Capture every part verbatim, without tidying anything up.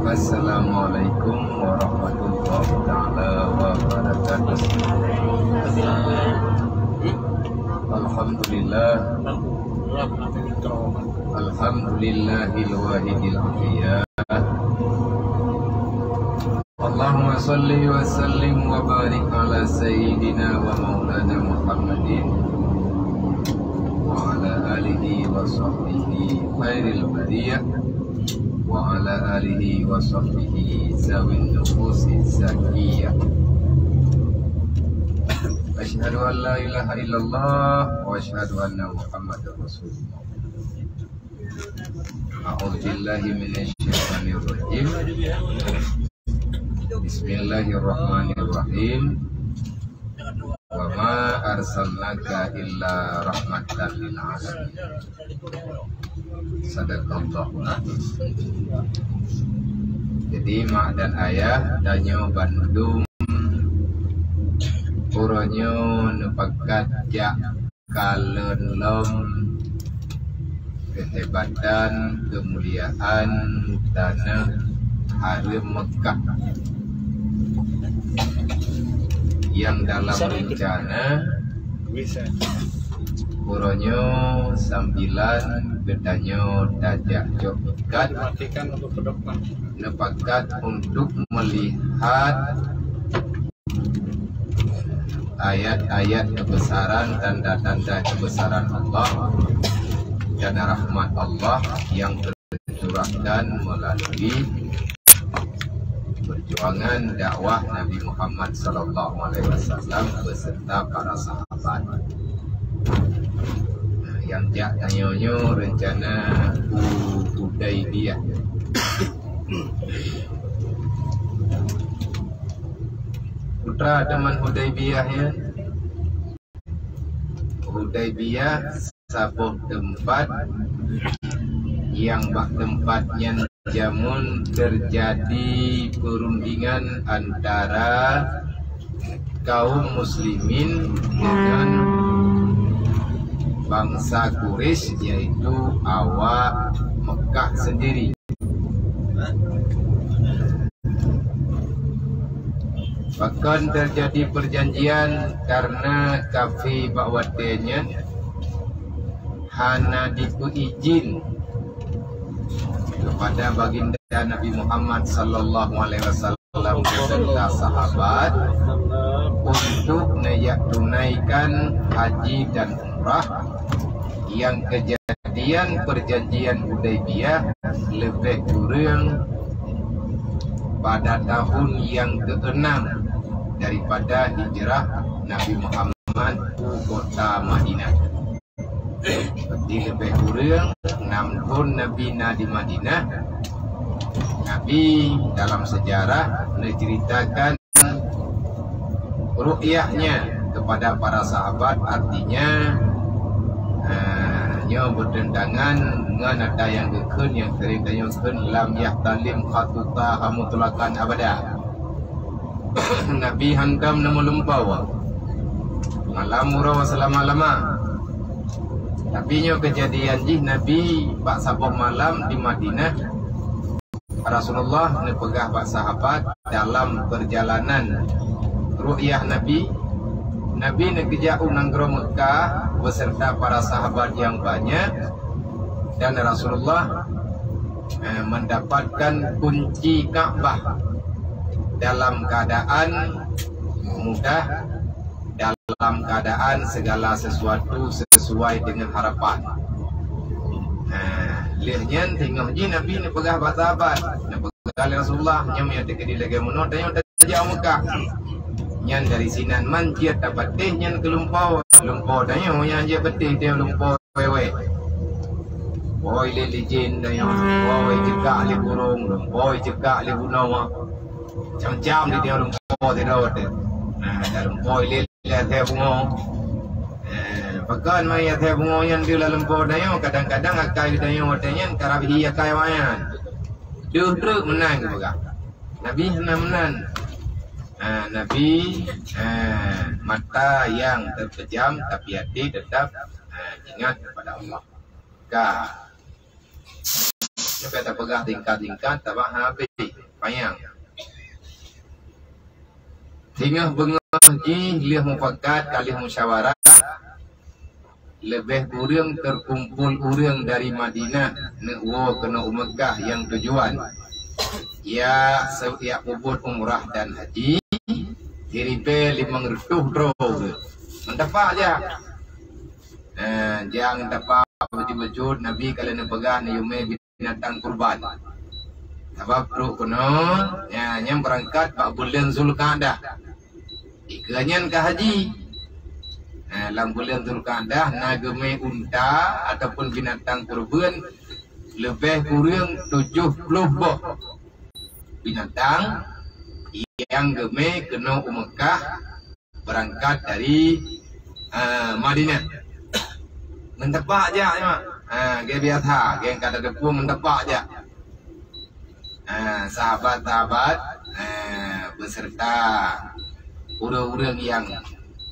Assalamualaikum warahmatullahi taala wabarakatuh. Alhamdulillah. Alhamdulillahil wahidil qahhar. Allahumma shalli wa sallim wa barik ala sayyidina wa maulana Muhammadin wa ala alihi wa sahbihi khairil bariyah wa ala alihi wa sahbihi zawin nufusiz zakiyah. Asyhadu an la ilaha illallah wa asyhadu anna Muhammadar Rasulullah. A'udzubillahi minasyaitonirrajim. Bismillahirrahmanirrahim. Wa ma arsalnaka illa rahmatan lil alamin. Sadaqallahul azim. Jadi, mak dan ayah, tanyoe bandum uroe nyoe neupakat jak kalon lom kehebatan, kemuliaan taneuh hareuem Meukah nyang dalam reuncana uroe nyoe sambilan geutanyoe tajak cok ikat, neupakat untuk melihat ayat-ayat kebesaran, tanda-tanda kebesaran Allah dan rahmat Allah yang tercurahkan melalui perjuangan dakwah Nabi Muhammad sallallahu alaihi wasallam beserta para sahabat. Nyang jak tanyoe nyoe reuncana u Hudaibiyah. Peue teuma Hudaibiyah nyan? Hudaibiyah saboh teumpat nyang bak teumpat nyan jameun teujadi peurundingan antara kaum muslimin deungon bansa Quraisy, yaitu awak Meukah sendiri. Pakon teujadi peurjanjian? Karena kafé bak watée nyan hana jipeuidhin kepada baginda Nabi Muhammad sallallahu alaihi wasallam beserta sahabat untuk neujak tunaikan haji dan umrah. Nyang kejadian perjanjian Hudaibiyah lebih kurang pada tahun nyang keenam daripada hijrah Nabi Muhammad u kota Madinah. Jadi lebih kurang enam tahun Nabi na di Madinah. Nabi dalam sejarah diceritakan ru'yahnya kepada para sahabat, artinya, ah, nyoe bertentangan ngon ata nyang geukheun nyang sering tanyoe kheun, "Lam yahtalim khatta mutlaqan abada." Nabi hantom neumeulimpau malam uroe seulama-lama. Tapi nyoe kejadian jih Nabi bak saboh malam di Madinah, Rasulullah neupeugah bak sahabat dalam perjalanan ru'yah Nabi, Nabi neukeujak u nanggroe Meukah beserta para sahabat nyang banyak, dan Rasulullah, eh, mendapatkan kunci Ka'bah dalam keadaan mudah, dalam keadaan segala sesuatu sesuai dengan harapan. Nah, lheueh nyan teungoh jih Nabi neupeugah bak sahabat, neupeugah lé Rasulullah, "Nyoe meunyo teukeudi lagée meunoe, tanyoe tajak u Meukah." Nyan dari sinan man jeuet tapatéh nyan keu lumpoe, lumpoe tanyoe nyang jeuet patéh tanyoe lumpoe wék-wék. Lumpoe ilée lijén tanyoe, lumpoe icekak lé burông, lumpoe icekak lé bunoe. Macam-macam di tanyoe lumpoe sidroe teuh. Nah, lumpoe ilée lé asée bungoe. Eh, pakon mai asée bungoe nyan deuh lam lumpoe tanyoe, kadang-kadang akai tanyoe watée nyan karab hi akai awaknyan. Deuh treuk meunan geupeugah. Nabi hana meunan. Ah, Nabi, ah, mata nyang teupejam, tapi até tetap, ah, ingat kepada Allah. Ka. ka tapeugah tingkat-tingkat, tabah habéh panyang. Singoh beungoh jih lheueh mupakat ka lheueh musyawarah, leubeh kureueng teukumpul ureuëng dari Madinah neuk woe keunoe u Meukah nyang tujuan ya, se-, ya peubuet umrah dan haji, siribée limong reutôh droe geuh. Meuteupah jak. Eh, jak meuteupah bacut-bacut, Nabi ka lheueh neupeugah neuyue mé binatang kurban. Sabab trok keunoe, ya, nyan beurangkat bak buleuen Zulqa'dah. Dikeue nyan ka haji. Eh, lam buleuen Zulqa'dah na geumé unta ataupun binatang kurban leubeh kureueng tujoh ploh boh binatang nyang geumé keunoe u Meukah beurangkat dari, eh, Madinah. Meuteupah jak, ya. Ha, gét biasa, gét ka tateupeue meuteupah jak. Ha, sahabat-sahabat, eh, beserta ureuëng-ureuëng nyang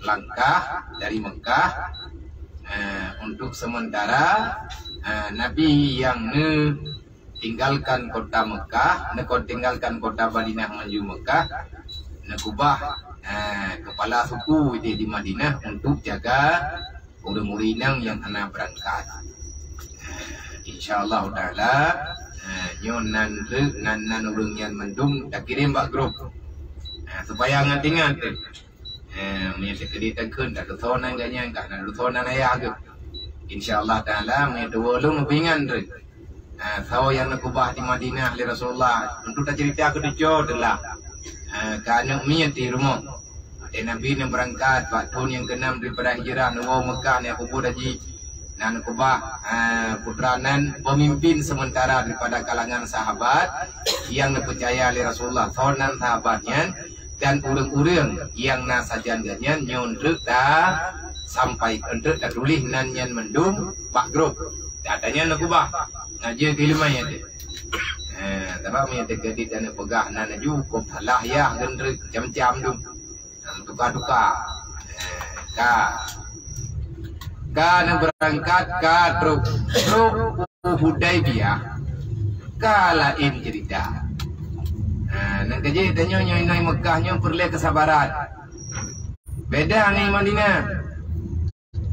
langkah dari Meukah, eh, untuk sementara, eh, Nabi nyang neu tinggalkan kota Meukah, neukon tinggalkan kota Madinah menuju Meukah, neukeubah, eh, kepala suku di, di Madinah untuk jaga ureuëng-ureuëng inong nyang hana beurangkat. Eh, insya Allah Taala, eh, nyoe nan reuk, nan, nan ureuëng nyan mandum takirém bak grup. Eh, supaya ngat-ingat. Eh, meunyoe teukeudi takheun, tak tusoe nan gobnyan, ka na tusoe nan ayah geuh. Insya Allah Taala, meunyoe tuwoe lôn, neupeuingat treuk. Eh, soe nyang neukeubah di Madinah lé Rasulullah, untuk tacerita keu tujoh teulah. Eh, ka aneuk miet di rumoh. Watée Nabi neubeurangkat bak thon nyang keunam daripada hijrah, neuwoe Meukah, neupeubuet haji. Na neukeubah, eh, putra nan pemimpin sementara daripada kalangan sahabat nyang neupeucaya lé Rasulullah. Soe nan sahabat nyan, dan ureuëng-ureuëng nyang na sajan gobnyan nyoe treuk tasampai, treuk tatuléh nan nyan mandum bak grup. Data nyan neukeubah. Ngaji keuliman nyan teuh. Eh, sabab meunyoe teukeudi dan neupeugah nan laju kok salah yah geundreuk macam-macam tu. Tuka-tuka. Eh, ka. Ka neubeurangkat, ka trok. Trok u Hudaibiyah. Ka laén cerita. Ha, nyang keujeuet tanyoe nyoe inong Meukah nyoe peureulée keusabaran. Beda ngon Madinah.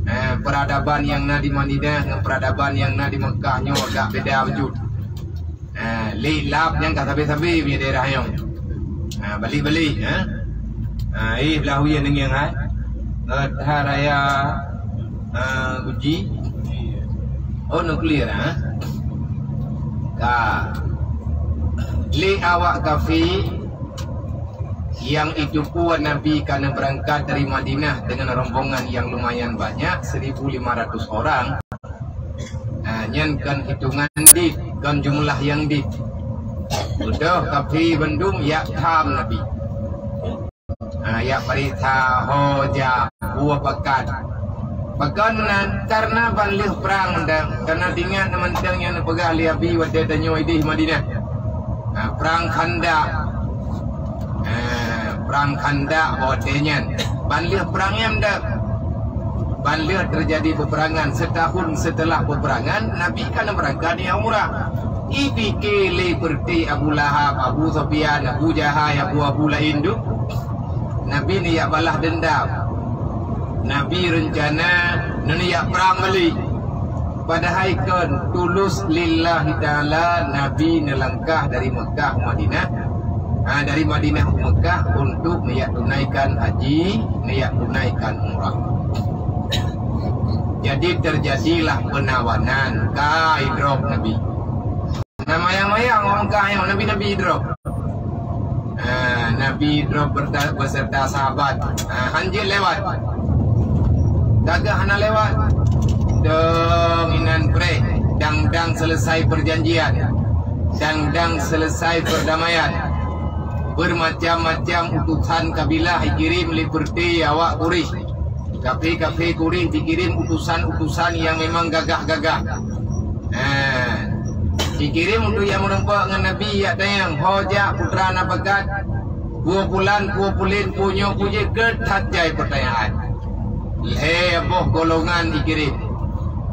Eh, peradaban nyang na di Madinah ngon peradaban nyang na di Meukah nyoe agak beda bacut. Eh, lé lab nyang ka sabe-sabe punya daerah nyoe. Eh, balik-balik, eh. Eh, eh, blah uyen deungieng, eh. Eh, that raya, eh, uji. Oh, nuklir, eh. Ka. Lé awak kafé nyang itu pun Nabi ka neubeurangkat dari Madinah dengan rombongan yang lumayan banyak, seribu lima ratus orang. Ah, nyan kon hitungan dit, kon jumlah nyang dit. Beudôh kafé bandum jak tham Nabi. Ah, jak pareksa ho jak buah pakat. Pakon nan, karena ban lheueh prang dan karena ingat mantong nyang neupeugah lé Abi watée tanyoe idéh Madinah. Ah, prang Khandaq. Ah, prang Khandaq watée nyan. Ban lheueh prang nyan dak. Ban lheueh terjadi peperangan, setahun setelah peperangan, Nabi ka neubeurangkat niat umrah. Ipike lé peureuté Abu Lahab, Abu Sufyan, Abu Jahal, Abu-abu laén tu. Nabi neujak balah dendam. Nabi reuncana neujak prang balik. Padahai kon tulus lillahi ta'ala Nabi neulangkah dari Meukah u Madinah, ha, dari Madinah u Meukah untuk neujak tunaikan haji, neujak tunaikan umrah. Jadi terjadilah penawanan, ka idrop Nabi. Na mayang-mayang ureuëng Meukah nyoe, Nabi-nabi idrop. Ah, Nabi idrop berta-, beserta sahabat. Ah, hanjeuet lewat. Gagah hana lewat. Dong inan preh, dang-dang selesai perjanjian. Dang-dang selesai perdamaian. Bermacam-macam utusan kabilah ikirém lé peureuté awak Quraisy. Kafé-kafé Quraisy dikirém utusan-utusan nyang memang gagah-gagah. Ha, dikirém untuk nyang meurumpok ngon Nabi, jak tanyong, ho jak putra na pakat, peue pulan, peue pulen, peue nyoe, peue jeuet, keu that jai peutanyaan. Lhée boh golongan dikirém,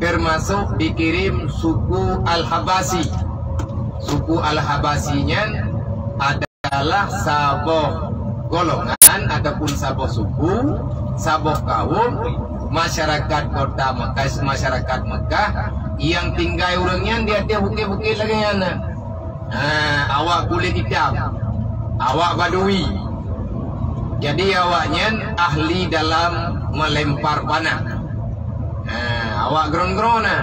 termasuk dikirém suku Al-Habasyi. Suku Al-Habasyi nyan adalah saboh golongan ataupun saboh suku, saboh kaum masyarakat kota Mekah, masyarakat Mekah nyang tinggai ureuëng nyan di ateueh bukét-bukét lagée nyan. Ha, awak kulit itam, awak Badui. Jadi awak nyan ahli dalam melempar panah. Ha, awak gron-gron na.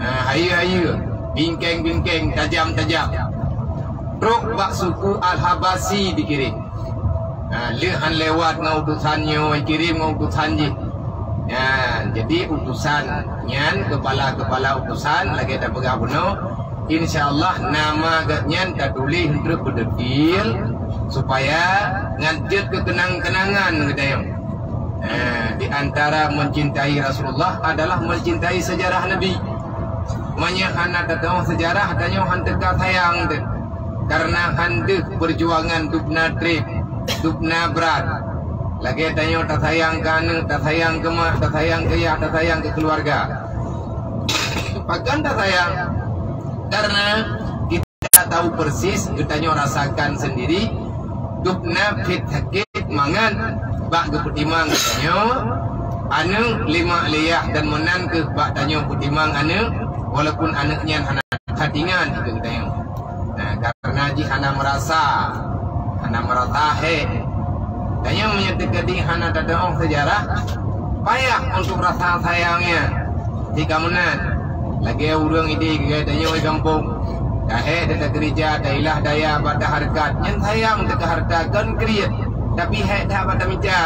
Ha, hayeue-hayeue, bingkeng-bingkeng, tajam-tajam. Trok bak suku Al-Habasyi dikirém. Ha, lheueh han lewat ngon utusan nyoe, kirém ngon utusan jih. Ha, jadi utusan nyan, kepala-kepala utusan lagée tapeugah bunoe, insya Allah nama geuh nyan tatuléh untuk beudetil supaya ngan jeuet keu keunang-keunangan geutanyoe. Eh, di antara mencintai Rasulullah adalah mencintai sejarah Nabi. Meunyoe hana tateu'oh sejarah, tanyoe han teuka sayang teuh. Karena han deuh perjuangan dubna treb, dubna brat. Lagée tanyoe tasayang keu aneuëk, tasayang keu mak, tasayang keu yah, tasayang keu keluarga. Pakon tasayang? Karena kita tahu persis, geutanyoe rasakan sendiri, dubna phet sakét mangat bak geupeutimang geutanyoe, aneuëk lé mak lé yah dan meunan keuh bak tanyoe peutimang aneuëk, walaupun aneuëk nyan hana that ingat keu geutanyoe. Nah, karena jih hana meurasa, hana meurasa hék. Tanyoe meunyoe teukeudi hana tateu'oh sejarah, payah untuk rasa sayang nyan. Di kamoe nan, lagée ureuëng idéh geutanyoe di gampông, tahék dan takeurija, tailah daya bak tahareukat, nyan sayang teuka hareuta kon kriet, tapi hék that bak tamita.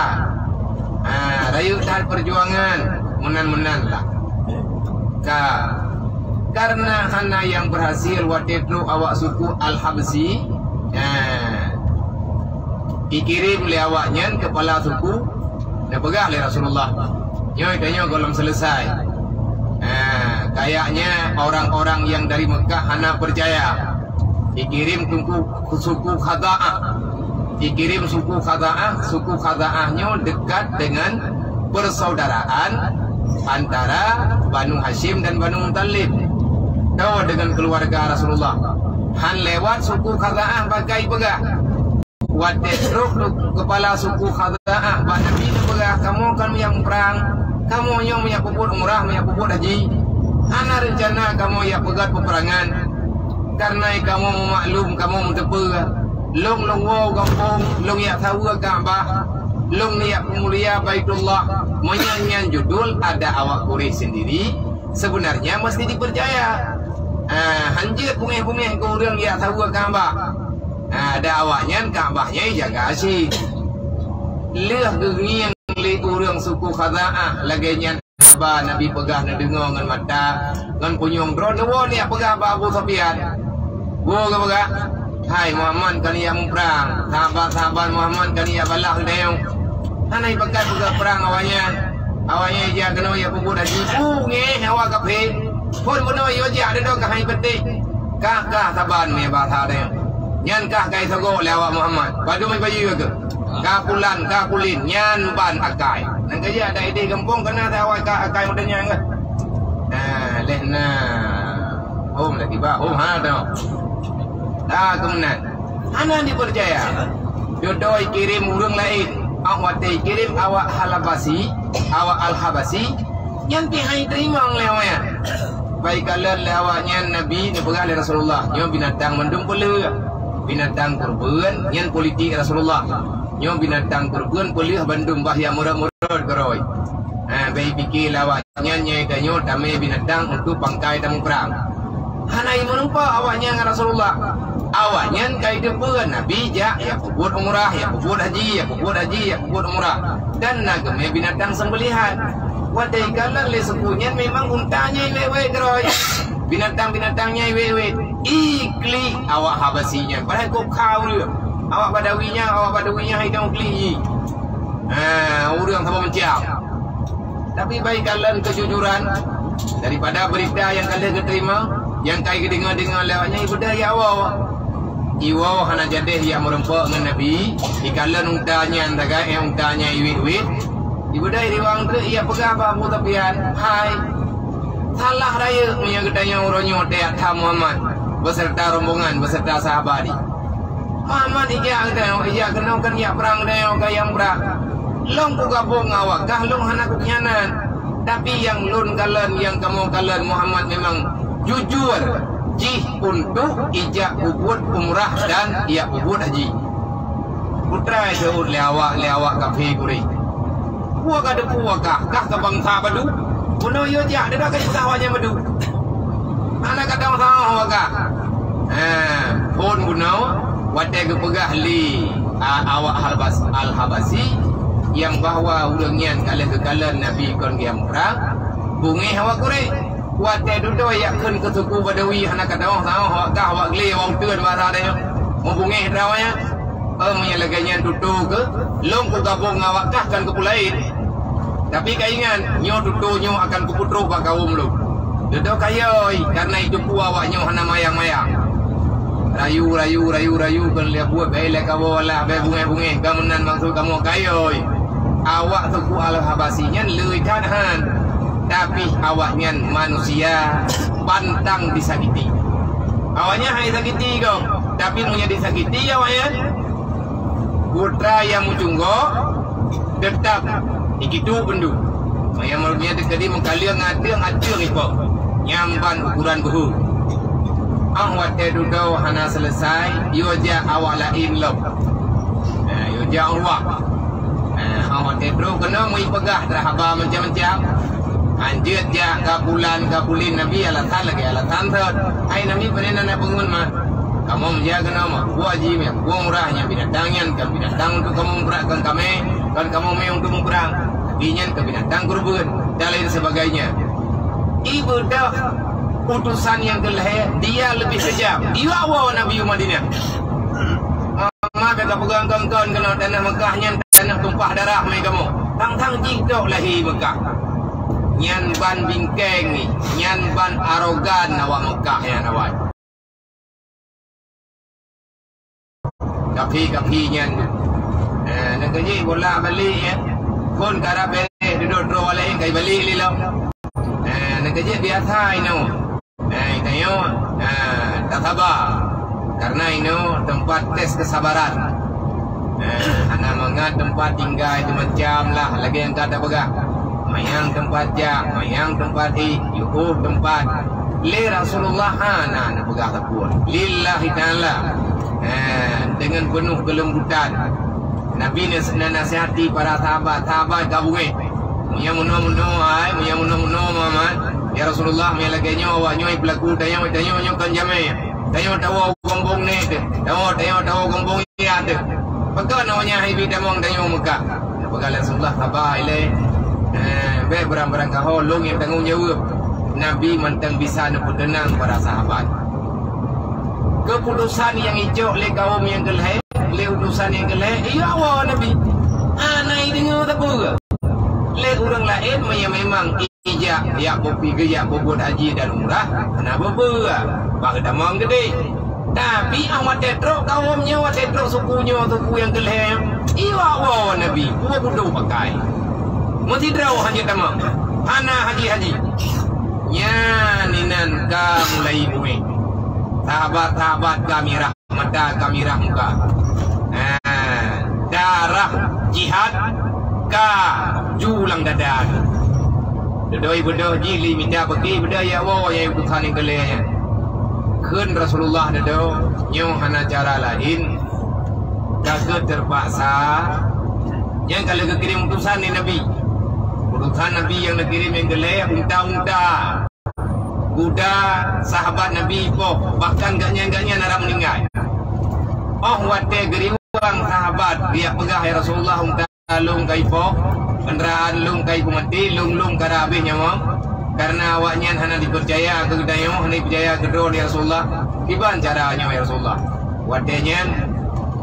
Ha, rayeuk that perjuangan, meunan-meunan lah. Ka, karena hana nyang berhasil watée trok awak suku Al-Habsyi, ha, ikirém lé awaknyan kepala suku, neupeugah lé Rasulullah, "Nyoe tanyoe gohlom selesai." Ha, kayaknya orang-orang yang dari Mekah hana percaya. Ikirém suku, suku Khaza'ah. Ikirém suku Khaza'ah, suku Khaza'ah nyoe dekat dengan persaudaraan antara Banu Hasyim dan Banu Muthalib. Tahu dengan keluarga Rasulullah. Han lewat suku Khaza'ah bagai peugah. Watée trok kepala suku Khaza'ah bak Nabi neupeugah, "Kamoe kan meujak muprang, kamoe nyoe meujak peubuet umrah, meujak peubuet haji. Hana reuncana kamoe jak peugét peuperangan. Kareuna kamoe meumaklum, kamoe meuteupeue, lôn, lôn woe u gampông, lôn jak saweue Ka'bah, lôn neujak peumulia Baitullah." Meunyoe nyan judul adat awak Quraisy sendiri, sebenarnya mesti dipercaya. Ah, hanjeuet beungéh-beungéh keu ureuëng jak saweue Ka'bah. Ha, dan awaknyan Ka'bah nyan ijaga cit. Lheueh geungieng lé ureuëng suku Khaza'ah lagée nyan haba Nabi peugah neudeungoe ngon mata, ngon punyueng droe neuwoe neujak peugah bak Abu Sufyan. Woe geupeugah, "Hai Muhammad, keuneuk jak muprang. Sahabat-sahabat Muhammad keuneuk jak balaih geutanyoe." Hana ipakat peugah prang awaknyan. Awaknyan ijak keunoe jak peubuet haji. Beungéh awak kafé. Phon bunoe yue jak deungon keuhai peutéh. Kah, kah saban mé basa deh. Nyan kah kai sogok lé awak Muhammad. Padum bayeue keuh. Ka pulan, ka kulin, nyan ban akai. Nang ka jak dak idéh gampông keunan awak ka akai meuteunyan keuh. Nah, leh na. Hom lagi bah, hom ha dah. Dah keunan. Hana dipercaya. Dudoe ikirém ureuëng laén. Awak watée ikirém awak Halabasi, awak Al-Habasi, nyan pih hana iteurimong lé awaknyan. Bak ikalon lé awaknyan Nabi neupeugah lé Rasulullah, "Nyoe binatang mandum peuleueh. Binatang kurban, nyan politik Rasulullah. Nyoe binatang kurban peuleueh bandum bah nyang meurot-meurot keurôi." Ha, bak ipike lé awak Nyan nyai tanyoe tamé binatang untuk pangkai tamuprang. Hana imeurumpok awaknyan ngon Rasulullah. Awaknyan ka iteupeue Nabi jak, jak peubuet umrah, jak peubuet haji, jak peubuet haji, jak peubuet umrah. Dan na geumé binatang seumbeulihan. Watée ikalon lé suku nyan memang unta nyai wét-wét keurôi. Binatang-binatang nyai wét-wét. Iklik awak Habasi nyan. Padahai kok kha ureuëng. Awak Badawi nyan, awak Badawi nyan hai dong klik. Ha, ureuëng saboh macam. Tapi bak ikalon keujujuran, daripada beurita nyang ka lheueh geuteurima, nyang ka geudeungoe-deungoe lé awaknyan, ibeudôh jak woe. Iwoe hana jadeh jak meurumpok ngon Nabi, ikalon unta nyan sagai, eh, unta nyan iwét-wét. Ibeudôh riwang treuk jak peugah bak Abu Sufyan, "Hai, salah rayeuk meunyoe geutanyoe uroe nyoe teuyak that Muhammad." beserta rombongan, beserta sahabat jih. Muhammad ijak geutanyoe, ijak keunoe kan jak prang geutanyoe ka nyang prang. Lôn kugabong ngon awak kah, lôn hana kukhianat. Tapi nyang lôn kalon, nyang kamoe kalon, Muhammad memang jujur jih untuk ijak peubuet umrah dan ijak peubuet haji. Peutrai seuôt lé awak, lé awak kafé Quraisy. Peue ka teupeue kah, kah ka bansa Badu? Bunoe yue jak, deuda ka jitah awak nyan Badu. Hana ka teuong sahoh kah. Ha, phon bunoe, watée geupeugah lé, a, awak Halbas-, Al-Habasyi, nyang bahwa ureuëng nyan ka lheueh geukalon Nabi kon geujak umrah, beungéh awak Quraisy. Watée dudoe jak kheun keu suku Badawi hana ka teuong sahoh awak kah, awak glé, awak uteuen basa tanyoe. Meubungéh droe nyan. Oh, meunyo lagée nyan tutoe keuh, lôn kugabong ngon awak kah kon keupeue laén. Tapi ka ingat, nyoe tutoe nyoe akan kupeutrok bak kawöm lôn. Dudoe kayôi, kareuna itu peue awak nyoe hana mayang-mayang. Rayu, rayu, rayu, rayu, kon lé buet, bèk lé kawoe lah, bèk bungéh-bungéh, ka meunan maksud kamoe kayôi. Awak suku Al-Habasyi nyan le that han. Tapi awaknyan manusia pantang disakiti. Awaknyan hana disakiti kong, tapi meunyo disakiti awaknyan, putra nyang meucunggo teutap ikitu peundu. Nyang meureumiet teukadi meukaleueng ateueng-ateueng ipo. Nyang ban ukuran beuhu. Óh watée dudoe hana seuleusai, yue jak awak laén lom. Nah, yue jak Urwah. Nah, óh watée trok keunoe meuipeugah that haba macam-macam. Hanjeuet jak ka bulan, ka buleuen Nabi alasan lagée alasan thot. Hai Nabi, pane na na peungeut ma? Kamoe meujak keunoe ma? Buet jih meuh, buet murah nyan binatang nyan, kon binatang untuk kamoe meuprang, kon kamé, kon kamoe mé untuk meuprang. Tapi nyan kon binatang keureubeuen dan lain sebagainya. Ibeudôh utusan nyang keulhée, dia lebih kejam. Iwa woe Nabi u Madinah. Ma bèk kapeugah kon-kon keunoe tanoh Meukah nyan tanoh tumpah darah mé kamoe. Tang-tang jih tok lahé Meukah. Nyan ban bingkeng ni, nyan ban arogan awak Meukah nyan awai. Kafé-kafé nyan. Eh, neukeujih bolak balik ya. Kon karab bèk duduk droe laén kai balik lé lom. Eh, neukeujih biasa inoe. Nah, tanyoe, nah, tasaba. Karena inoe teumpat tes kesabaran. Nah, hana mangat teumpat tinggai macam lah lagée nyang ka tapeugah. Manyang teumpat jak, manyang teumpat ék, jiôh teumpat. Lé Rasulullah hana neupeugah sapeue. Lillahi ta'ala. Nah, dengan penuh kelembutan. Nabi nas-, na-, nasihati para sahabat, sahabat ka beungéh. Meunyo meunoe-meunoe hai, meunyo meunoe-meunoe Muhammad, ya Rasulullah, meunyo lagée nyoe awak nyoe peulaku tanyoe, tanyoe nyoe kon jamé. Tanyoe tawoe gombong nèk teuh, tawoe, tanyoe tawoe gombong ya teuh. Pakon awak nyan hai bi tamong tanyoe Meukah. Neupeugah lé Rasulullah, saba ilée. Eh, bèk beurang-beurang kaho, lôn nyang tanggong jaweueb. Nabi mantong bisa neupeuteunang para sahabat. Keuputosan nyang icok lé kawöm nyang keulhée, lé utusan nyang keulhée, iya woe Nabi. Hana ideungoe sapeue. Lé ureuëng laén meunyo memang ijak, jak beupi geujak beubuet haji dan umrah, hana beubeue. Bah tamong keudeh. Tapi awak watée trok kawöm nyoe, watée trok suku nyoe, suku nyang keulhée, iya woe Nabi, peue budôh pakai. Meusidroe hana tamong. Hana haji-haji. Nyan inan ka mulai mué. Sahabat-sahabat ka mirah mata, ka mirah muka. Ah, darah jihad ka ju lam dada. Dudoe beudôh jih lé mita beuki beudôh ya woe nyang utusan nyang keulhée nyan. Kheun Rasulullah dudoe, nyoe hana cara laén, ka kheueh teupaksa. Nyang ka lheueh geukirém utusan lé Nabi. Utusan Nabi nyang neukirém nyang keulhée unta-unta. Guda sahabat Nabi poh, bahkan gobnyan-gobnyan na rab meuninggai. Óh watée geuriwang sahabat, geujak peugah, "Ya Rasulullah, unta lôn ka ipoh, keundaraan lôn ka ipeumaté, lôn-lôn ka rab habéh nyawöng." Kareuna awaknyan hana jipeucaya keu geutanyoe, hana jipeucaya keu droe, "Ya Rasulullah, kiban cara nyoe, ya Rasulullah?" Watée nyan,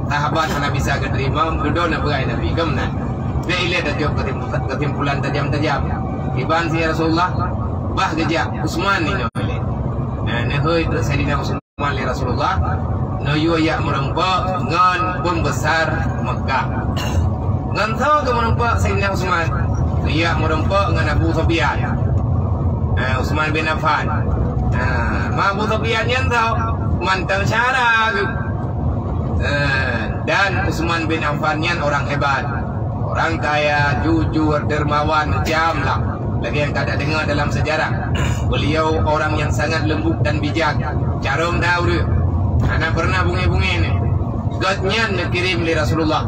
sahabat hana bisa geuteurimong, dudoe na peugah Nabi, "Geuh meunan. Bèk ilée tacok keusimpulan tajam-tajam. Kiban si ya Rasulullah, bah geujak Utsman inoe ilée." Nah, neuhôi treuk Saidina Utsman lé Rasulullah, neuyue jak meurumpok ngon peumbesar Meukah. Ngon soe geumeurumpok Saidina Utsman? Geujak meurumpok ngon Abu Sufyan. Nah, Utsman bin Affan. Nah, ma Abu Sufyan nyan soe? mantong syara geuh. Eh, dan Utsman bin Affan nyan orang hebat. Orang kaya, jujur, dermawan, macam lah. Lagèe nyang ka tadeungo dalam sejarah. Beliau orang yang sangat lembut dan bijak. Carông that ureueng. Hana pernah bungé-bungé nyan. Gobnyan neukirém lé Rasulullah.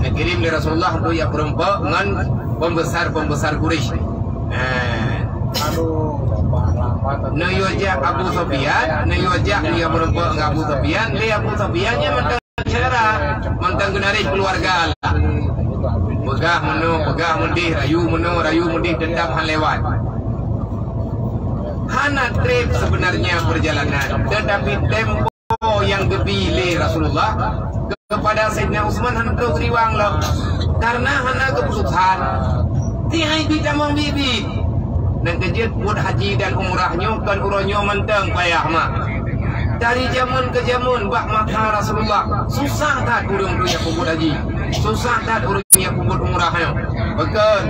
Neukirém lé Rasulullah untuk jak peurumpok ngon pembesar-pembesar Quraisy. Eh. Neuyue jak Abu Sufyan, neuyue jak neuyue meurumpok ngon Abu Sufyan, lé Abu Sufyan nyan mantong syara, mantong geunaréh keuluwarga lah. Peugah meunoe, peugah meudéh, rayu meunoe, rayu meudéh, teutap han lewat. Hana trép sebenarnya perjalanan, tetapi tempo nyang geubi lé Rasulullah kepada Saidina Utsman hana trok riwang lom, karena hana keuputosan. Tihai bi tamong biet-biet. Nyang keujeuet buet haji dan umrah nyoe kon uroe nyoe mantong payah mak. Dari jameun ke jameun bak masa Rasulullah, susah that ureueng nyang peubuet haji, susah that ureueng nyang peubuet umrah nyoe. Pakon?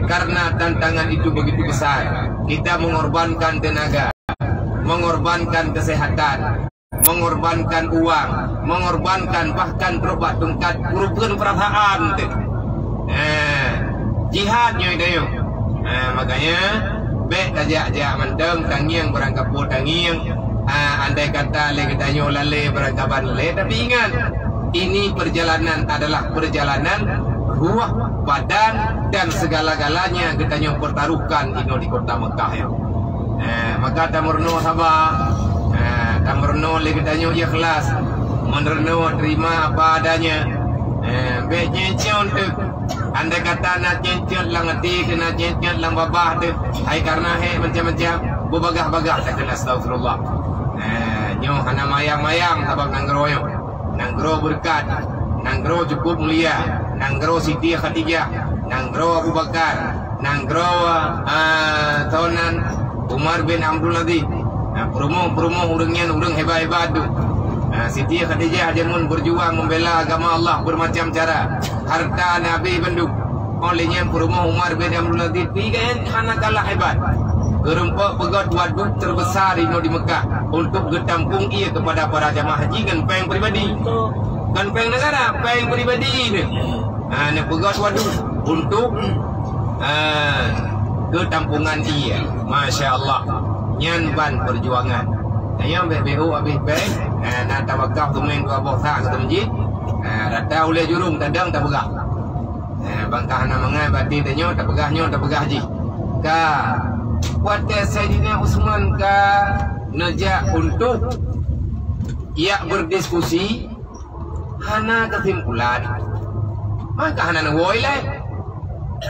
Karena tantangan itu begitu besar. Kita mengorbankan tenaga, mengorbankan kesehatan, mengorbankan uang, mengorbankan bahkan trok bak tungkat keureubeuen peurasaan teuh. Eh, jihad nyoe tanyoe. Eh, makanya, bèk tajak-jak mantong, tangieng barangkapeue tangieng. Ah, andai kata lé geutanyoe lalé barangkaban lé, tapi ingat, ini perjalanan adalah perjalanan ruh, badan, dan segala-galanya geutanyoe pertaruhkan inoe di kota Mekah nyoe. Eh, maka tameurunoe saba, eh, tameurunoe lé geutanyoe ikhlas, meureunoe terima apa adanya. Eh, bèk nyencong teuh. Andai kata na nyencong lam até, na nyencong lam babah teuh, hai karena hèk macam-macam, beubagah-bagah takheun astagfirullah. Eh, nyoe hana mayang-mayang sabab nanggroe nyoe. Nanggroe beureukat, nanggroe cukup mulia, nanggroe Siti Khadijah, nanggroe Abu Bakar, nanggroe, ah, tonan Umar bin Abdul Aziz. Nah, peurumoh-peurumoh ureueng nyan ureueng hebat-hebat tu. Nah, Siti Khadijah jameun berjuang membela agama Allah bermacam cara. Harta Nabi bandum. Oleh nyan peurumoh Umar bin Abdul Aziz pih kan hana kalah hebat. Geurumpok peugöt waduk terbesar inoe di Mekah untuk geutampong ie kepada para jamaah haji ngon péng pribadi. Ngon péng negara, péng pribadi nyoe. Ha, neupeugöt waduk untuk, ha, keutampongan ie. Masya Allah. Nyan ban perjuangan. Nyan bèk beu habéh péng. Ha, na tawakaf teumèn dua boh sak keu masjid. Ha, rata ulèe jurông tadong tapeugah. Eh, bangka hana mangat, berarti tanyoe tapeugah nyoe, tapeugah jih. Ka, watèe Saidina Utsman ka neujak untuk jak berdiskusi, hana keusimpulan. Maka hana neuwoe lé.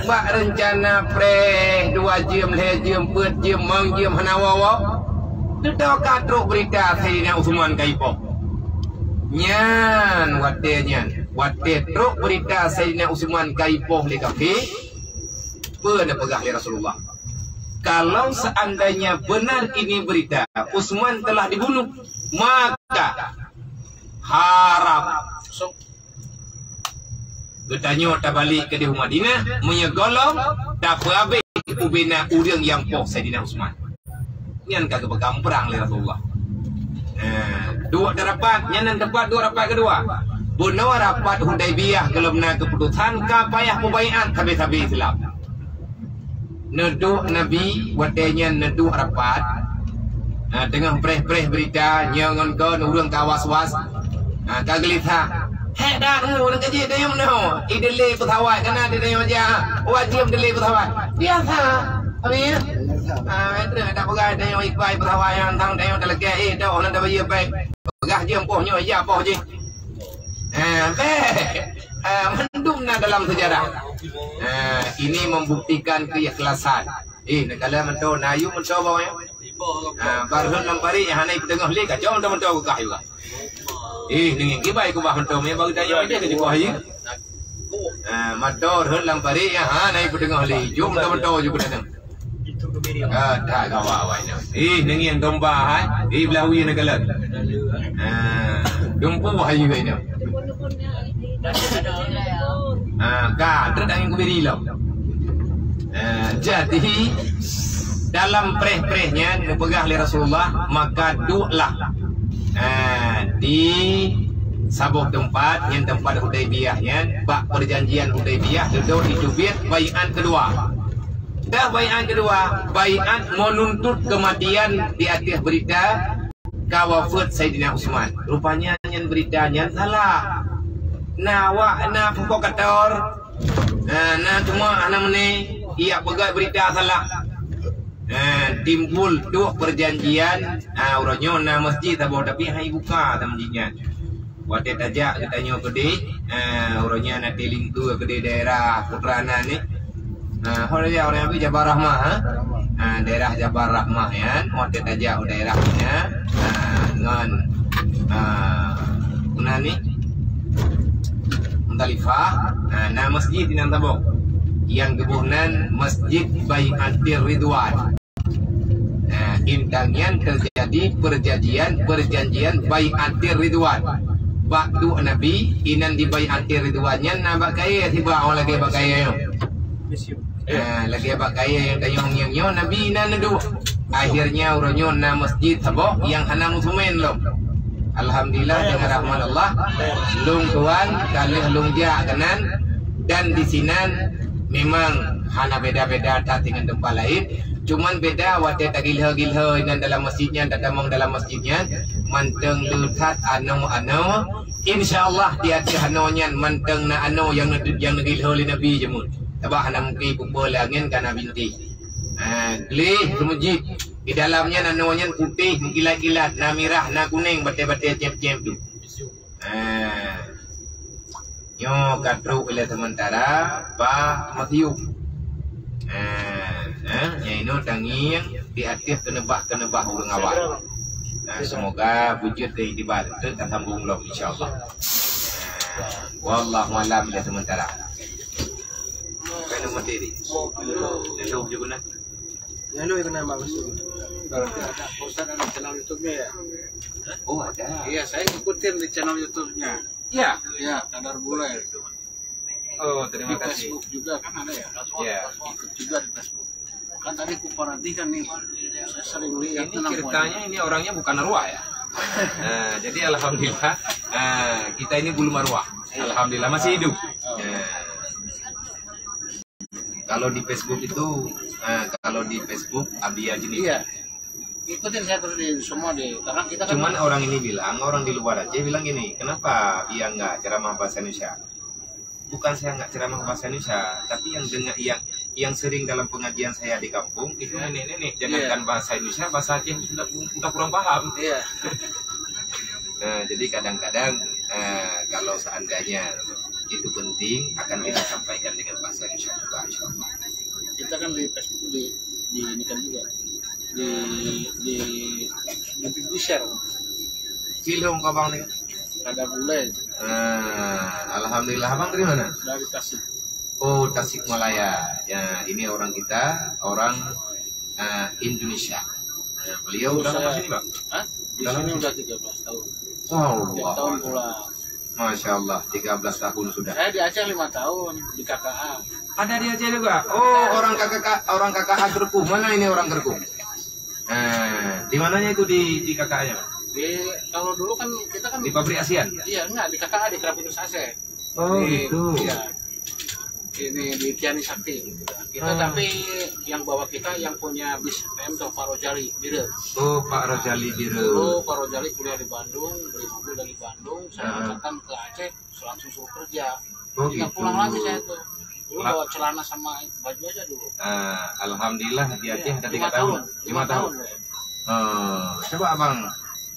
Bak reuncana preh dua jeuem, lhèe jeuem, peuet jeuem, limong jeuem hana woe-woe. Teutoe ka trok beurita Saidina Utsman ka jipoh. Nyan watèe nyan. Watèe trok beurita Saidina Utsman ka jipoh lé kafé, peue neupeugah lé Rasulullah? Kalau seandainya benar ini berita, Utsman telah dibunuh, maka harap geutanyoe tabalek keudéh u Madinah, meunyoe gohlom tapeuhabéh ubena ureueng nyang poh Saidina Utsman. Nyan ka geupeugah prang lé Rasulullah. Eh, duek rapat, nyan nan teumpat duek rapat keudua. Bunoe rapat Hudaibiyah gohlom na keuputosan ka payah mubaiat sabe-sabe Islam. Neuduek Nabi watèe nyan neuduek rapat. Ha, teungoh preh-preh beurita, nyoe ngon kon ureueng ka was-was. Ha, ka geulisa. Hek dak ngon ureueng kajih dayeuem nyoe. Ideli peusawat kana di dayeuem aja. Wajib deli peusawat. Biasa. Habis. Ha, terus dak peugah dayeuem ikai peusawat nyang tang dayeuem talakèe, eh, dak ureueng dak bayeue bèk. Peugah jeuem poh nyoe, ya poh jih. Ha, bèk. Ha, mandum na dalam sejarah. Ha, ini membuktikan keikhlasan. Eh, neukalon meuntô, na yue meuntô bawai. Ah, barhon lam parit nyang hana ipeuteungoh lé, kacau meuntô-meuntô keu kah juga. Eh, neungieng kibai kubah meuntô, meunan baru tanyoe deh keu jikoh ayu. Ah, meuntô rhon lam parit nyang hana ipeuteungoh lé, jom meuntô-meuntô ju keutanyoe. Ah, tak gawa awai nyoe. Eh, neungieng domba hai, eh, blah wie neukalon. Ah, dumpu ayu hai nyoe. Ha, ka, trép tangieng kubiri lom. Ha, jadi, dalam preh-preh nyan, geupeugah lé Rasulullah, maka dueklah. Ah, di saboh teumpat, nyan teumpat Hudaibiyah nyan, bak perjanjian Hudaibiyah, dudoe jiteubiet baiat keudua. Dah baiat keudua, baiat meununtut keumatian di ateueh beurita ka wafeuet Saidina Utsman. Rupanya nyan beurita nyan salah. Na awak na peukoh kator, na, na teuma hana meuné, ijak peugah beurita salah. Ha, timbul trok perjanjian, ha, uroe nyoe na masjid saboh tapi han ibuka masjid nyan. Watèe tajak geutanyoe keudéh, ha, uroe nyan na tilingkue keudéh daerah Putra na ni. Ha, ho tajak ureueng Nabi Jabal Rahmah, ha? Ha, daerah Jabal Rahmah nyan, watèe tajak u daerah nyan, ha, ngon, ha, na ni Muzdalifah, ha, na masjid di nan saboh. Nyang geuboh nan Masjid Bai'atir Ridwan. Nah, intang nyan teujadi perjanjian, perjanjian Bai'atir Ridwan. Bak tu Nabi, inan di Bai'atir Ridwan nyan na bak kayèe sibak, awak lagèe bak kayèe nyoe. Nah, lagèe bak kayèe nyang tanyong nyang nyoe, Nabi inan neuduek. Akhirnya uroe nyoe na masjid saboh nyang hana meuseumén lom. Alhamdulillah, dengan rahmat Allah, lôn tuan ka lheueh lôn jak keunan, dan di sinan memang hana beda-beda that dengan teumpat laén. Cuman beda watèe tagilhô-gilhô inan dalam masjid nyan, tatamong dalam masjid nyan, mantong le that anoe-anoe. Insya Allah di ateueh anoe nyan mantong na anoe nyang neu-, nyang neugilhô lé Nabi jameun. Sabab hana mungken kupeue lé angén ka na bintéh. Ha, gleh keu masjid. Di dalam nyan anoe nyan putéh meukilat-kilat, na mirah, na kunéng, batèe-batèe cém-cém tu. Ha. Nyoe ka trok lé sementara bak museum. Ha, ha, nyang inoe tangieng di ateueh keuneubah-keuneubah ureueng awai. Ha, semoga beujeuet keu iktibar, teuk tasambong lom insya Allah. Ha, wallahu alam lé sementara. Kena mati ni. Lalu je guna. Ya, lu yang kena, Bang. Ustaz ada channel YouTube-nya ya? Oh, ada. Iya, saya ngikutin di channel YouTube-nya. Iya. Iya, Kadar Bule. Oh, terima kasih. Di Facebook juga kan ada ya? Iya. Ikut juga di Facebook. Kan tadi kuperhatikan nih, saya sering lihat. Ini ceritanya, ini orangnya bukan arwah ya. Nah, jadi alhamdulillah, eh, kita ini belum arwah. Alhamdulillah masih hidup. Ya. Kalau di Facebook itu, eh, kalau di Facebook Abi Ajni. Iya. Ikutin saya terus di semua di, karena kita kan. Cuman orang ini bilang, orang di luar aja bilang gini, "Kenapa dia nggak ceramah bahasa Indonesia?" Bukan saya nggak ceramah bahasa Indonesia, tapi yang dengar, yang, yang sering dalam pengajian saya di kampung itu nenek-nenek. Jangankan bahasa Indonesia, bahasa Aceh sudah, sudah kurang paham. Iya. Nah, jadi kadang-kadang, eh, kalau seandainya itu penting, akan kita sampaikan dengan bahasa Indonesia juga, insya Allah. Kita kan di Facebook di, di ini kan juga di, di, di, di share. Cilong abang ni. Ada gulai. Nah, alhamdulillah, abang dari mana? Dari Tasik. Oh, Tasikmalaya. Ya, ini orang kita, orang, eh, Indonesia. Ya, beliau udah lama sini, Bang? Hah? Di sini udah tiga belas tahun. Wow, tiap tahun pulang. Masya Allah, tiga belas tahun sudah. Saya di Aceh lima tahun, di K K A. Ada di Aceh juga? Oh, orang K K A, orang K K A Kerku. Mana ini orang Kerku? Nah, di mananya itu di, di K K A-nya, Pak? Di, kalau dulu kan kita kan di pabrik ASEAN? Iya, enggak, di K K A, di Kerapitus Aceh. Oh, gitu. Iya. Ini di Kiani Sakti. Kita tapi yang bawa kita yang punya bis P M tuh Pak Rojali Bire. Oh, Pak Rojali Bire. Dulu Pak Rojali kuliah di Bandung, beli mobil dari Bandung, saya datang ke Aceh, langsung suruh kerja. Oh, gitu. Nggak pulang lagi saya tuh. Dulu bawa celana sama baju aja dulu. Ah, alhamdulillah di Aceh ada tiga tahun. Lima tahun. Lima tahun. Eh, coba abang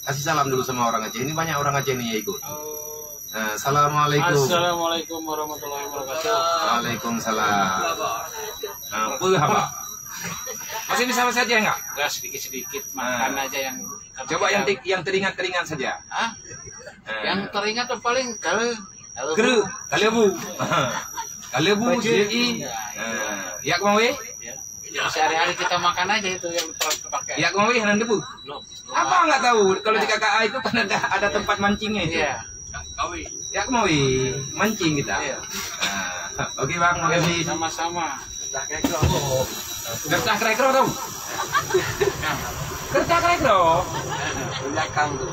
kasih salam dulu sama orang Aceh. Ini banyak orang Aceh nih yang ikut. Oh. Eh, assalamualaikum. Assalamualaikum warahmatullahi wabarakatuh. Waalaikumsalam. Apa haba? Masih bisa bahasa Aceh enggak? Enggak, sedikit-sedikit. Makan aja yang. Coba yang ti-, yang teringat-teringat saja. Hah? Eh. Yang teringat tuh paling kalau Kru, kalebu. Kalebu, J I. Ya, ya. Eh, ya, kemawé? Ya. Sehari-hari kita makan aja itu yang terpakai. Ya, kemawé, hana debu. Belum. Apa nggak tahu? Kalau di K K A itu kan ada, ada tempat mancingnya itu. Iya. Ya, kemawé, mancing kita. Iya. Nah, oke, Bang, makasih. Sama-sama. Kertas krekro. Kertas krekro tu. Kertas krekro. Belakang tu.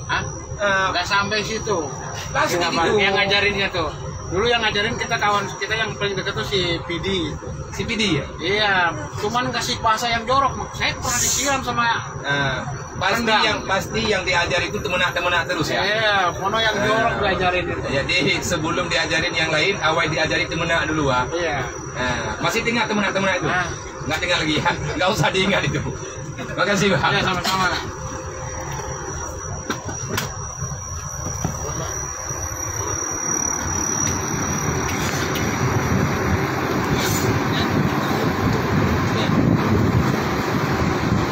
Hah? Eh, nggak sampai situ. Nggak segitu. Yang ngajarinnya tuh. Dulu yang ngajarin kita, kawan kita yang paling dekat tuh si Pidi. Si Pidi ya? Iya, cuman kasih bahasa yang jorok. Saya pernah disiram sama. Eh, pasti yang, pasti yang diajar itu teumeunak-teumeunak terus ya? Iya, mono yang jorok diajarin itu. Jadi sebelum diajarin yang lain, awai diajari teumeunak dulu ah. Iya. Eh, masih teuingat teumeunak-teumeunak itu? Ah. Nggak teuingat lagi ya? Nggak usah diingat itu. Makasih, Bang. Ya, sama-sama.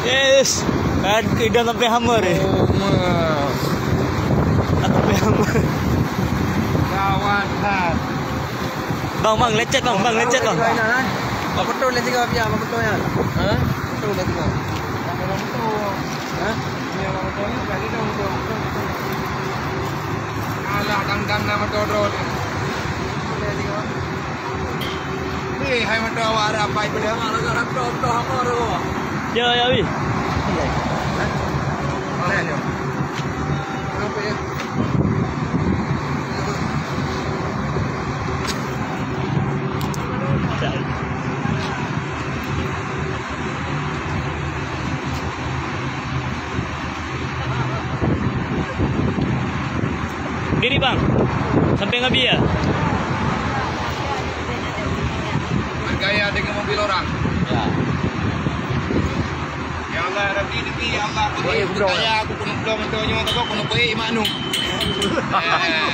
Yes, kan idang sampai hammer eh. Oh, ma. Sampai hammer. Gawat, kan. Bang, bang, lecet, bang, bang, lecet, bang. Bang, betul lah tiga biar, bang, betul ya. Ha? Betul lah tiga. Bang, betul. Ha? Ni, bang, betul ni, tadi dah betul. Alah, dang-dang nama dodol ni. Betul lah tiga. Eh, hai mata awak ada apa itu dah? Kalau dah betul, betul apa tu? Ya, ya, Wi. Ha? Mana ni? Kenapa ya? Diri bang, sampai ngabi ya? Bergaya dengan mobil orang. Ya. Ya Allah, Rabbi, Rabbi, ya Allah, aku tak kaya, aku keuneuk bloe mantong nyoe, tapi keuneuk beuék maknum. Eh,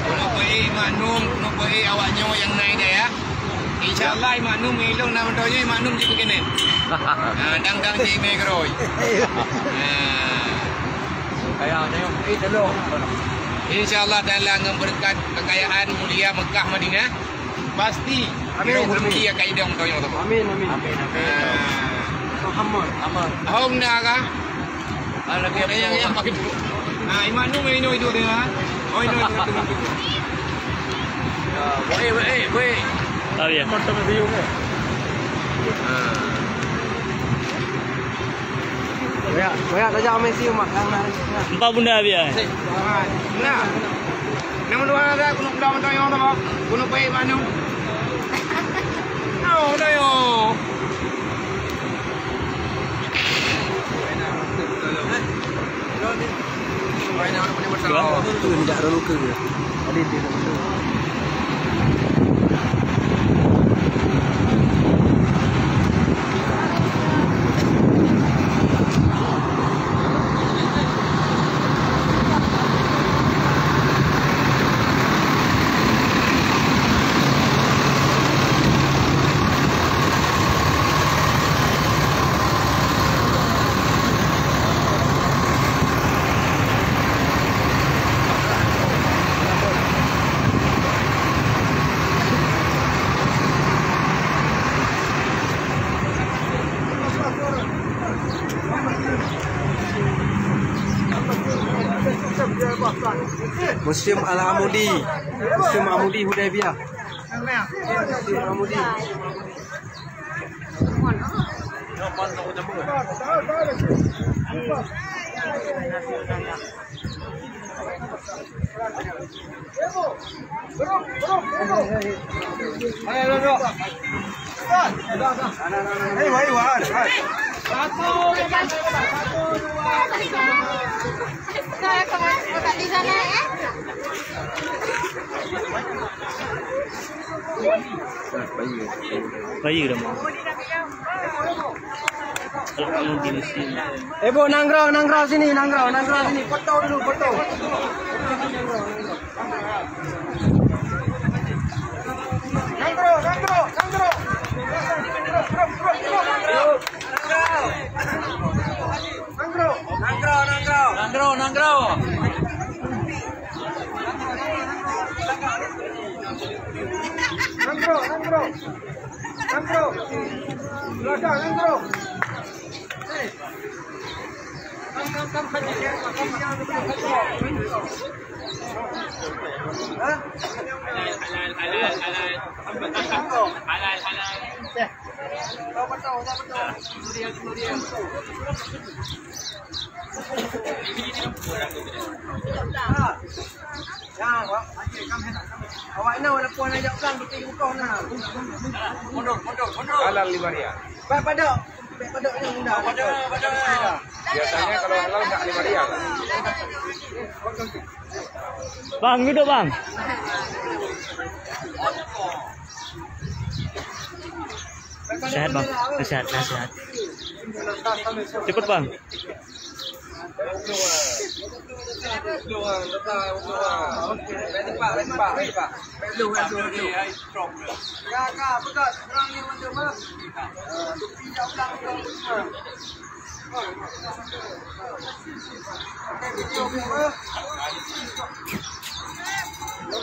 keuneuk beuék maknum, keuneuk beuék awak nyoe nyang na idéh, ya. Insya Allah, maknum ilong na mantong nyoe, maknum jeuet keunan. Ah, dang-dang jeuet mé keurôi. Ah. Insya Allah Taala ngon beureukat kekayaan mulia Mekah Madinah. Pasti. Amin, amin. Rezeki akan idong tanyoe tu. Amin, amin. Amin, amin. Ah. Muhammad. Amin. Hong na ka? Ah, lagi ada yang, yang pakai dulu. Ah, Imam Nu main itu dia. Oh, ini, ini, ini, ini. Ya, weh, weh, weh. Oh, ya. Mantap dia, ya. Ah. Banyak, banyak saja main siu, Mak. Yang nak, nak. Empat bunda dia. Nah. Nama dua ada, kena pula mantap yang apa? Kena baik mana? Tahu dah yo. Tidak ada luka. Ada dia. Museum Al-Amudi. Museum Amudi Hudaybiyah. Museum Amudi. Bayi dah mau. Kalau kamu di sini. Eh, Bu, nanggroe, nanggroe sini, nanggroe, nanggroe sini. Foto dulu, foto. Nanggroe, nanggroe, nanggroe. Nanggroe, nanggroe, nanggroe. Nanggroe, nanggroe, nanggroe. Nanggroe, nanggroe. Nanggroe, nanggroe. Nanggroe. Belakang, nanggroe. Hah? Halal, halal, halal. Halal, halal. Awak na walaupun hana jak pelan, tapi bukoh na. Mundur, mundur, mundur. Halal lima rial. Baik padok. Baik padok yang muda. Padok, padok. Biasanya kalau halal enggak lima rial. Bang, duduk, Bang. Nasihat, Bang. Nasihat, nasihat. Cepat, Bang.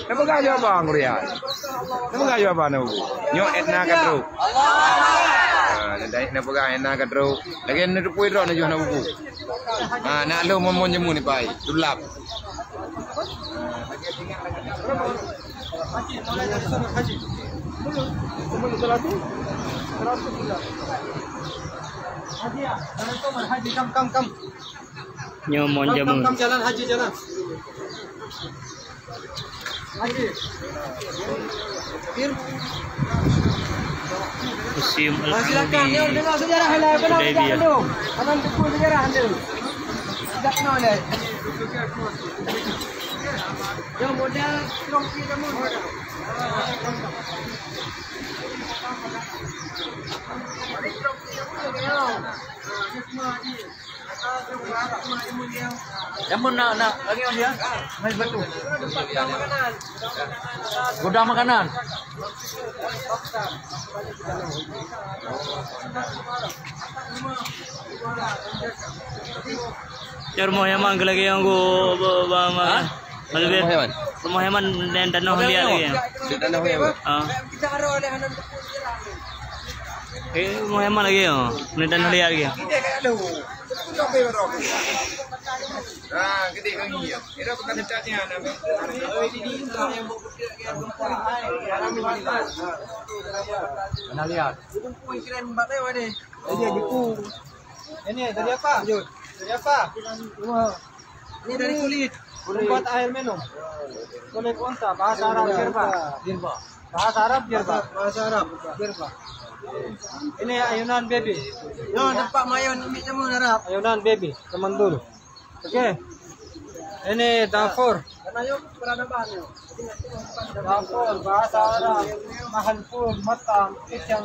Neupeugah jawaban, Kuliah. Neupeugah jawaban, Abu. Nyoe Edna Kadru. Ah, neupeugah Edna Kadru. Lagèe neuteupue droe neujoh na buku. Ah, nak lôn mon-mon jameun ni pai. Tulap. Haji, mulai dari sana, Haji. Dulu, sebelum seratus, seratus sudah. Haji, ya, dari sana, Haji, kam, kam, kam. Nyoe mon jameun. Kam, kam, kam, jalan, Haji, jalan. Haji. Museum Al-Audi, Hudaybiyah. Aman teupeu sejarah anda. Sejak nol deh. Yang modal trofi kamu. Yang pun nak, nak lagi orang dia. Mai batu. Gudang makanan. Ya, rumah Yaman ke lagi yang go, ba, ba, ba. Ha? Malbir. Rumah Yaman. Rumah Yaman dan tanah liat lagi. Di tanah liat. Ha. Eh, rumah Yaman lagi ya. Ni tanah liat lagi. Ah, gede kami ya. Kira bukan dekat ni ada. Tanah liat. Ini dari apa? Dari apa? Ini dari kulit. Kulit. Buat air minum. Kulit unta, bahasa Arab jirba. Bahasa Arab jirba. Bahasa Arab. Jirba. Ini ayunan baby. Yo, nampak mayun ini semua Arab. Ayunan baby, teman dulu. Oke. Ini dapur. Dapur, bahasa Arab, mahalpun, matam, kitchen,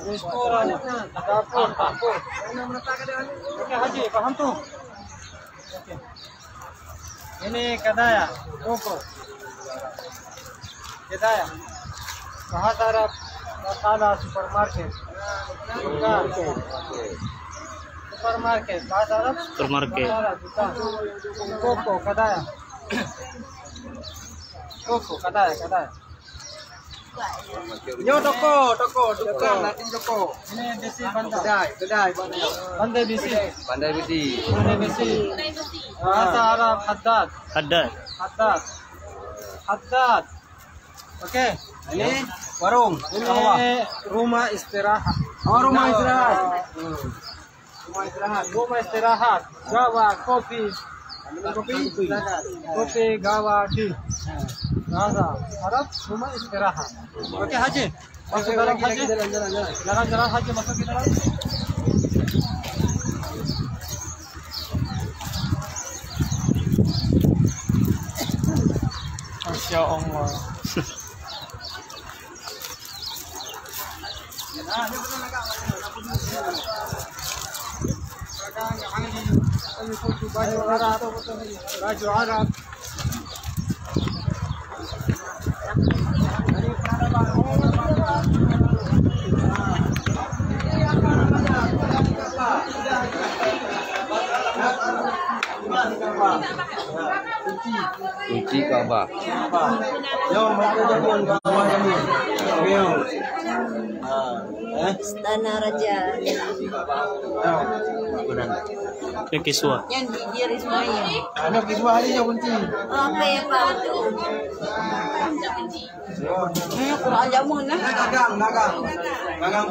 restoran, dapur, dapur. Oke, Haji, paham tu? Oke. Ini kedai ya, toko. Kedai ya. Bahasa Arab, kata supermarket. Bukan. Supermarket, bahasa Arab? Supermarket. Bahasa Arab, bukan. Toko, kedai ya. Toko, kedai, kedai. Nyoe toko, toko, toko. Bukan, nanti toko. Ini besi pandai. Kedai, kedai, pandai. Pandai besi. Pandai besi. Pandai besi. Bahasa Arab, haddad. Haddad. Haddad. Haddad. Oke. Ini warung. Ini rumah istirahat. Oh, rumah istirahat. Hmm. Rumah istirahat. Rumah istirahat. Gawa, kopi. Kopi. Kopi, gawa, di. Bahasa Arab, rumah istirahat. Oke, Haji. Masuk dalam, Haji. Jalan, jalan, jalan. Jalan, jalan, Haji, masuk ke dalam. Masya Allah. Baju Arab, baju Arab. Kunci Ka'bah. Istana Raja. Nyoe kiswa. Nyan gigi Rismail. Nyoe kiswa hari nyoe kunci. Oh, apa ya, Pak? Nyoe Quran jameun, eh. Dagang, dagang. Dagang.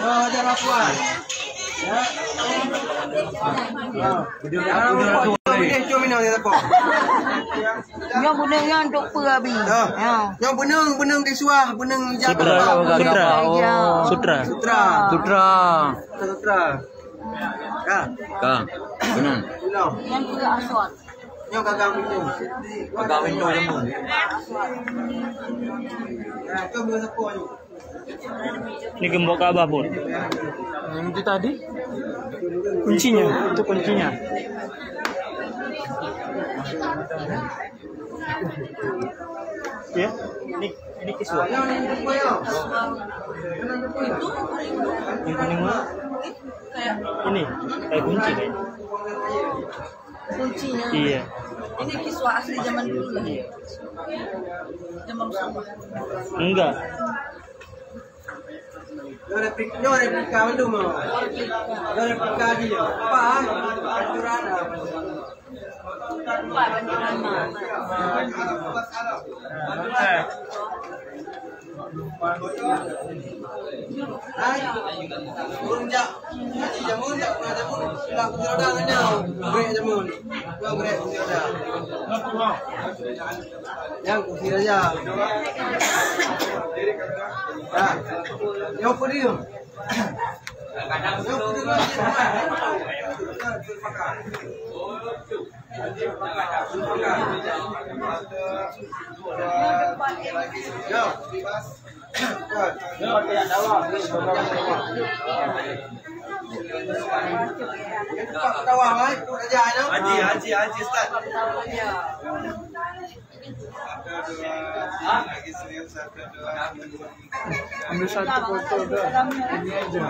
Oh, ada laporan. Ya. Ah. Jangan lupa, minum, minum, minum, minum. Nyoe beuneueng nyan untuk peue, Abi? Ah. Ya. Nyoe beuneueng, beuneueng kiswa, beuneueng ijab. Sutra. Apa? Sutra. Ya. Sutra. Sutra. Sutra. Sutra. Ka. Ka. Beuneueng. Belum. Nyan peue aswad. Nyoe gagang pintoe. Gagang pintoe jameun. Nah, tu beuneueng sapo nyoe. Ni geumbok Ka'bah pun. Yang itu tadi? Kuncinya, itu kuncinya. Ya, ini, ini kiswa. Yang kuning mana? Ini, kayak kunci kayaknya. Kuncinya. Iya. Ini kiswa asli zaman dulu lah. Iya. Zaman Rasulullah. Enggak. Nyoe replika, nyoe replika mandum, oh. Nyoe replika jih, nyoe. Apa, ah? Pancuran, ah. Hai. Ureueng jak haji jameun, jak peugah jameun, sila kursi roda ngon nyoe. Brek jameun. Nyoe brek kursi roda. Nyang kursi raja. Ya. Nyoe peue dia? Nyoe peue dia? Haji, haji, haji, Ustaz. Ambil satu foto dah. Ini aja.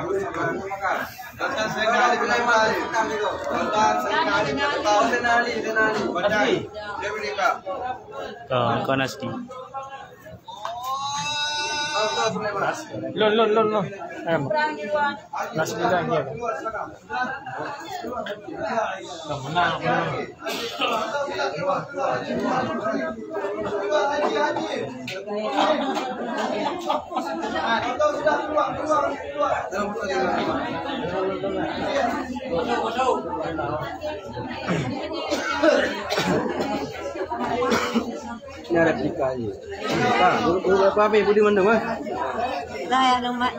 Ah, kau Nasdi. Lon, lon, lon, lon. Em. Nasdi dah dia. Ini ada tiga ni. Ha, urut apa habis budi mandum, eh? Dah ya, dong, Mak.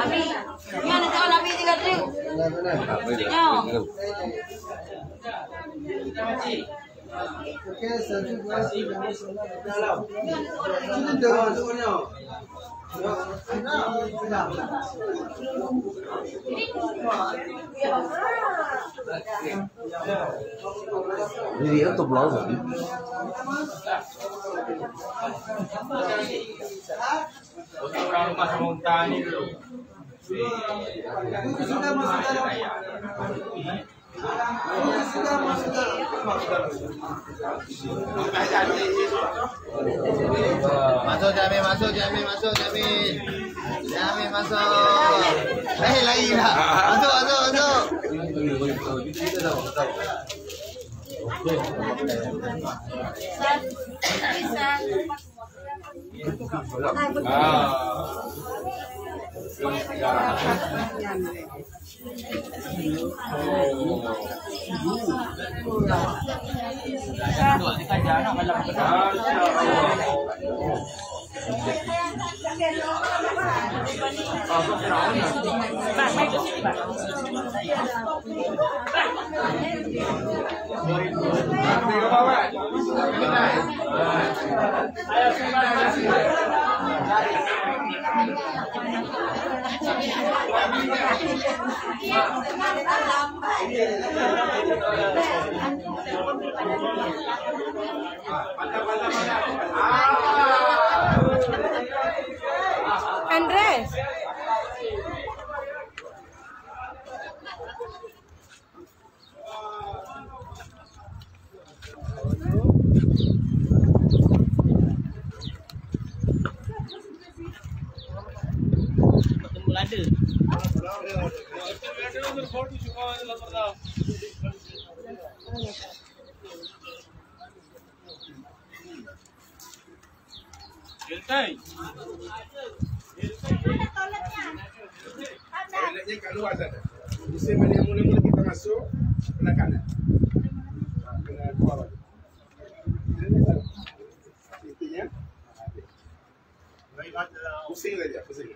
Abi, ni ada kawan Abi tiga tu. Nyo. Jadi, itu belakang. Untuk orang rumah sama unta ni dulu. Masuk, Jamil, masuk, Jamil, masuk, Jamil. Jamil, masuk. Eh, lagi dah. Masuk, masuk, masuk. Andres. Toiletnya kat luar sana. Mesin mana yang mula-mula kita masuk, sebelah kanan. Ha, kena keluar balik. Intinya, pusing saja, pusing.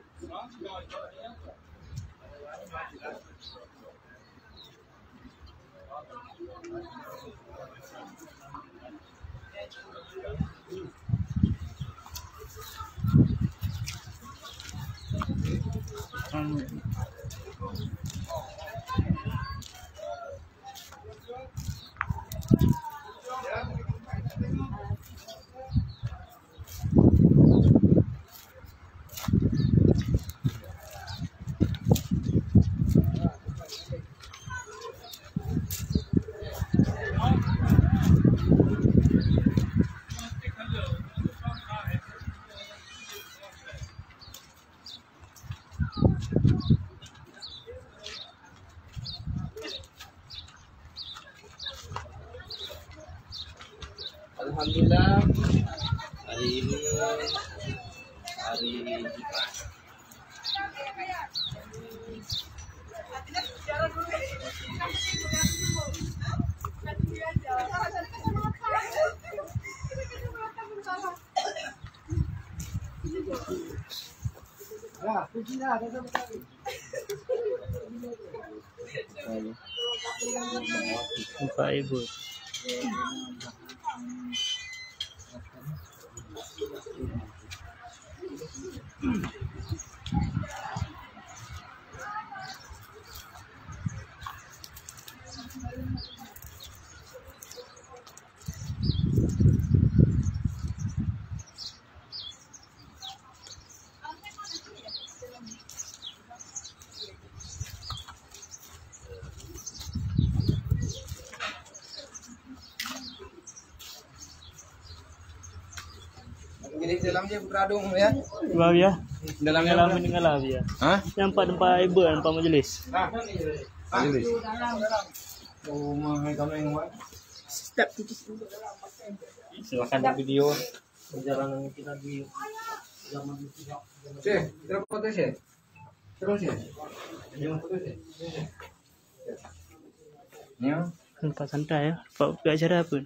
Alhamdulillah, hari ini hari Jumat. Empat ribu. Jadi dalam je putra dong ya. Wah ya. Dalam je. Dalam putra. Mendengar lah ya. Hah? Yang empat, empat ibu, empat majlis. Ah. Majlis. Rumah kami yang buat. Step tujuh. Silakan di video perjalanan kita di zaman itu. Cek, kita foto cek. Terus ya. Jangan foto cek. Nyo. Nampak santai ya. Pak acara apa?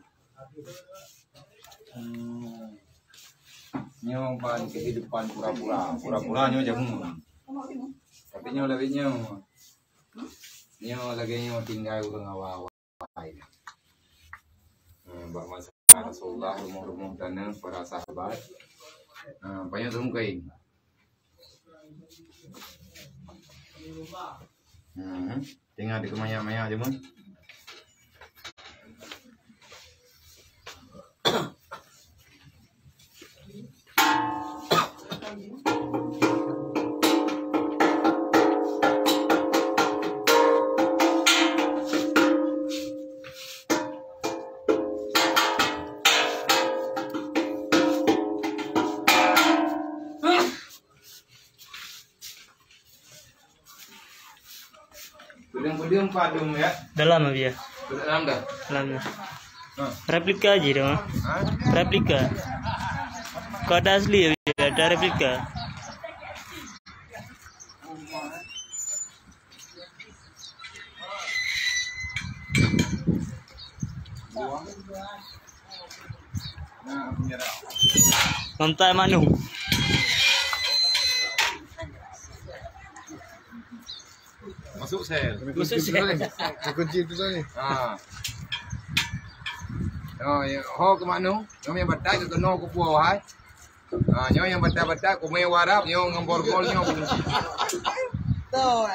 Hmm. Nyo ban kehidupan pura-pura. Pura-pura nyo jamu. Tapi nyo lagèe nyo. Nyo lagèe nyo tinggai ureueng awai-awai. Hmm, bak masa Rasulullah, rumoh-rumoh tana para sahabat. Hmm, banyak tu mungkin. Hmm, tinggal di kemaya-maya je pun. Pudong-pudong padum ya. Dalam, Abi, ya. Dalam dah. Dalam dah. Ha. Replika aja dah. Ha? Replika. Kau ada asli, Abi, ada replika. Mantai manung. Masuk sel. Masuk sel. Kunci tu tadi. Ha. Oh, ya. Ho ke manung? Kami batai ke kena ke puah, hai. Ha, nyoe nyang batat-batat, kumé warab, nyoe ngon borgol nyoe kunci. Toh.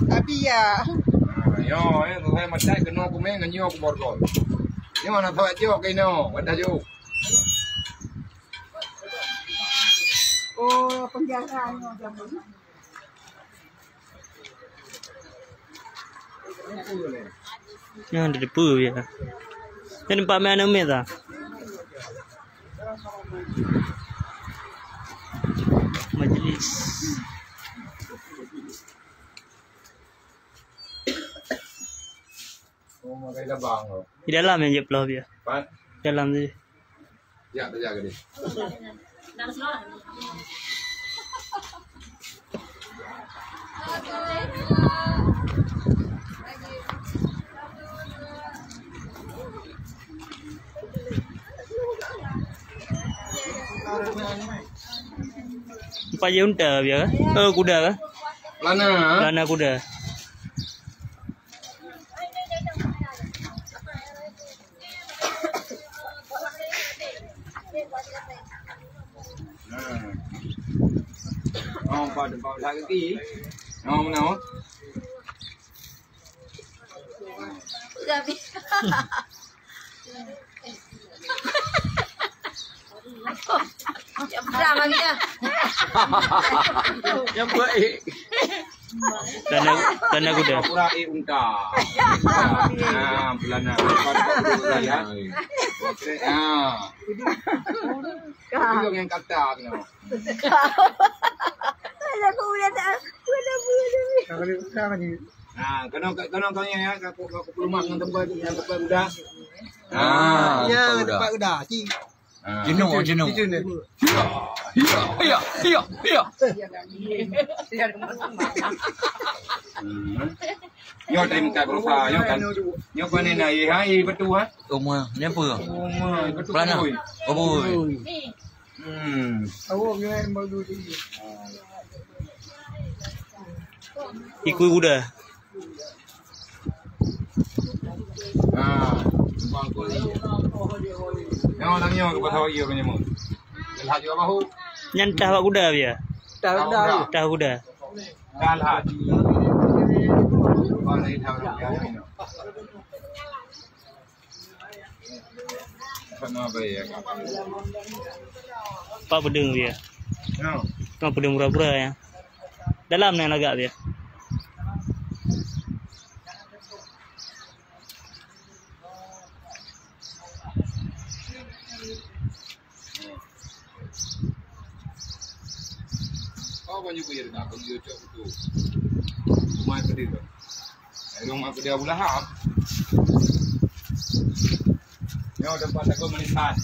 Tapi ya. Ha, nyoe, nyoe, nyoe batat keunoe kumé ngon nyoe ku borgol. Nyoe na thawat jok keunoe, wadah jok. Oh, penjara nyoe jameun. Nyan di depan ya. Nyan nampak main aneuk miet tah. Majlis. Oh, makai labang tu. Di dalam nyang jeuet ploh biar. Pat? Dalam tu. Ya, terjaga dia. Empat je unta biar ke? Oh, kuda ke? Pelana. Pelana kuda. Ha. Oh, empat, empat belas kaki. Oh, mana? Yang pertama dia. Yang baik. Pelana, pelana kuda. Pura-pura, eh, unta. Ha, pelana. Ha. Itu yang kata tu. Aku udah tak, udah, udah. Ha, kena, kena kau ni ya, aku, aku pelumak dengan tempat, dengan tempat udah. Ha, ya, tempat udah. Tempat udah, cik. Ha. Jenuh, jenuh. Cik, cik. Ya, ya, ya, ya. Hmm. Nyoe tadi muka berupa, nyoe kan. Nyoe kan ni nak, eh, hai, betul, ha? Uma, ni apa? Uma, betul. Pelana. Oi. Apa? Hmm. Awak ni yang baru tu. Ikut kuda. Ha, bang kuli. Nyoe nang nyoe ke pasal wahyu ke nyemut. Gelhak juga bahu. Nyan tah bak kuda dia. Tah kuda. Tah kuda. Tah lhak. Bang lain tah orang biasa. Pak peudeueng dia. Ya. Pak peudeueng pura-pura ya. Dalam na lagak dia. Oh, banyak kuya dekat, aku dia cok betul. Mai pedih tu. Ayo, mak pedih Abu Lahab. Nyoe tempat aku melihat.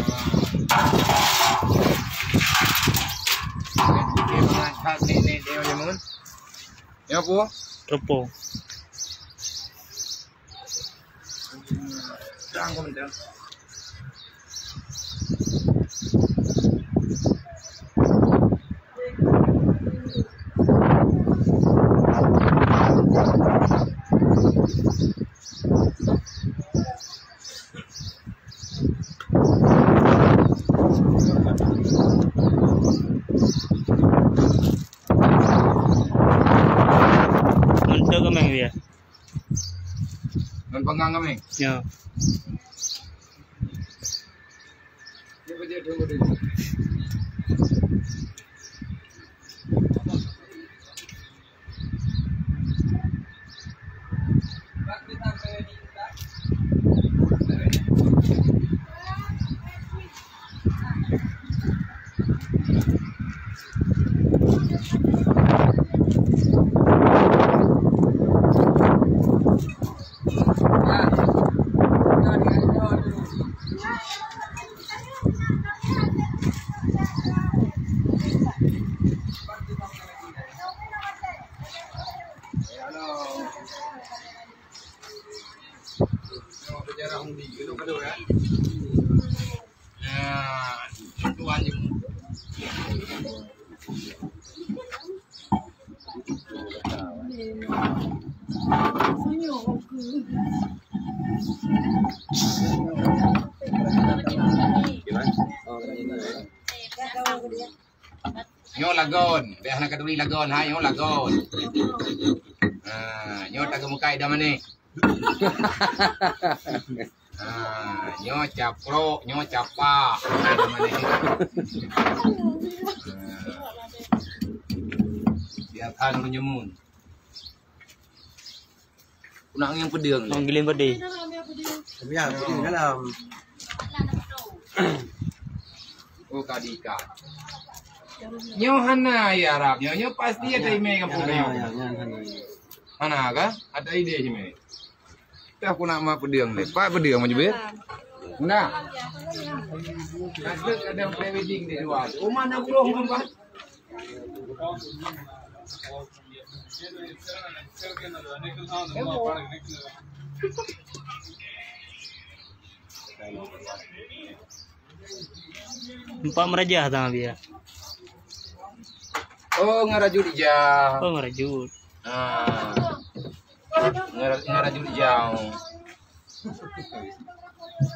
Wah. Ini mengangkat ni, ni, ni, ni, ni. Nyoe apa? Telepon. Ngon teu keumeng dia. Ngon peungang kami. Ya. Nyoe lagon, deh hana katuri lagon, hai nyoe lagon. Ha, nyoe tageumukai dah manéh. Ha, nyoe caprok, nyoe capa. Ha, dah manéh. Ha. Biarkan meunyemun. Nak angin pedeng. Menggiling pedeng. Tapi ya, pedeng dalam. Oh, ka diikat. Nyoe hana ya Arab nyoe, nyoe pasti ada email kampung nyoe. Hana ka? Ada ide cemeh. Dah aku nak ma peudeueng ni. Pak peudeueng macam biasa. Nah. Nasib ada pre-wedding di luar. Rumah nak buruh rumah. Empat merajah tang biar. Oh, ngarajut ija. Oh, ngarajut. Ah. Ngara-, ngarajut ija.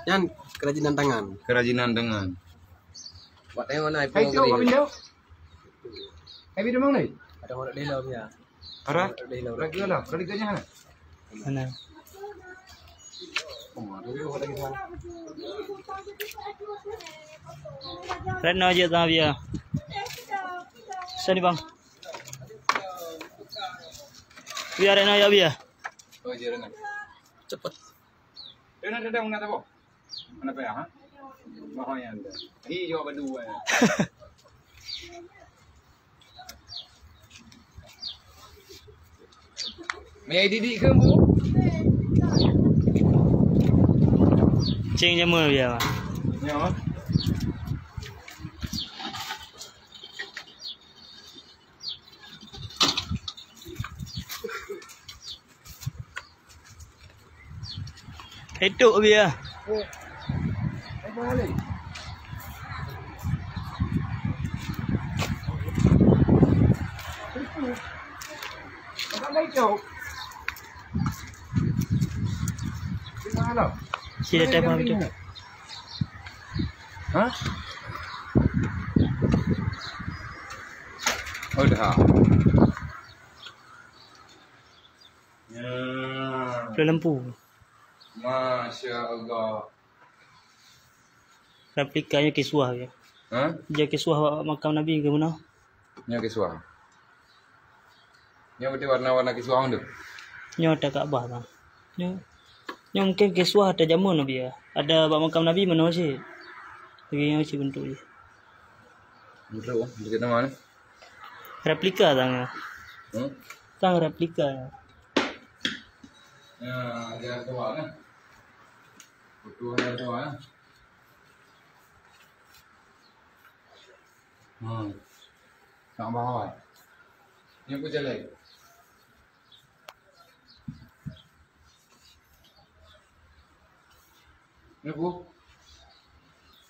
Nyan kerajinan tangan. Kerajinan tangan. Buat tengok na. Hai tu apa pinjau? Hai bidang mana? Ada orang di dalam ya. Ara? Lagi lah, lagi tanya mana? Mana? Retno je tang biar. Sini bang. Biar Retno ya biar. Oh, je Retno. Cepat. Retno datang nak apa? Mana payah, ha? Mahal yang ada. Hi, jawab badu, eh. Mei didik ke, Bu? Cing jameun biar. Ya, ha? Itu biar. Sila telepon itu. Hah? Oh, dah. Ya. Peue lampu. Masya Allah. Replika nyoe kiswah ya. Ha? Jeuet kiswah bak makam Nabi ke mana? Nyoe kiswah. Nyoe berarti warna-warna kiswah tu. Nyoe ata Ka'bah bang. Nyoe, nyoe mungkin kiswah ata jameun Nabi ya. Ada bak makam Nabi mana sih? Lagi nyoe sih bentuk je. Bentuk, bentuk nama ni? Replika tang ya. Hmm? Tang replika. Ya, ada tua kan? Betul ada tua kan? Hmm. Nak bawa. Ni aku jalan. Ni aku.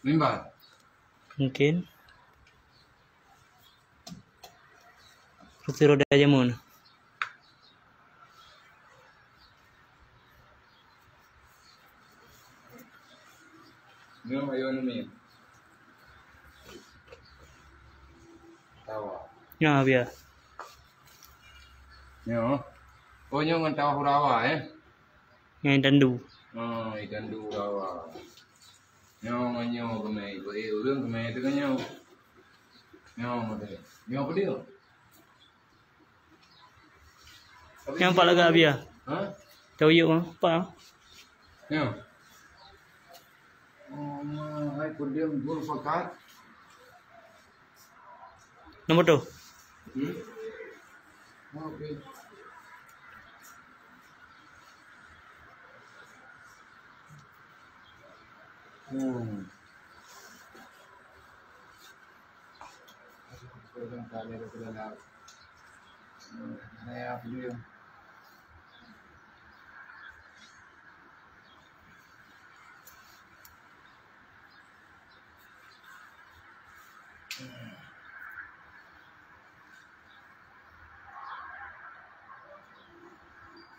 Mimbar. Mungkin. Kursi roda jameun. Nyoe ayo nami. Tawa. Nyoe biar. Nyoe. Oh, nyoe ngon tawa hurawa, eh? Nyan itandu. Oh, itandu rawa. Nyoe ngon nyoe keume, ibu eh, ureueng keume teuka nyoe. Nyoe model. Nyoe apa dia? Nyang pak lagak biar. Ha? Tahu yuk mah, pak. Nyoe. Oh, ma, hai podium gol pakat. Nombor tu. Hmm? Okey. Hmm. Orang tanya dia kena nak. Hmm, ada apa dia?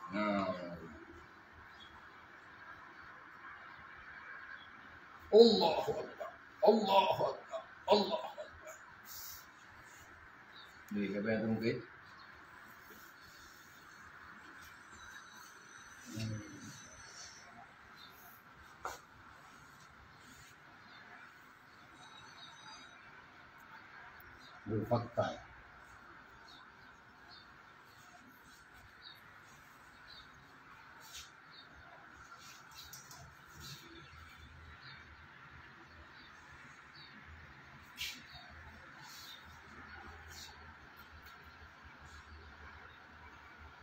Nah. Allahu Akbar. Allahu Akbar. Allahu Akbar. Ni, siapa yang tunggu? Hmm. Berfakta.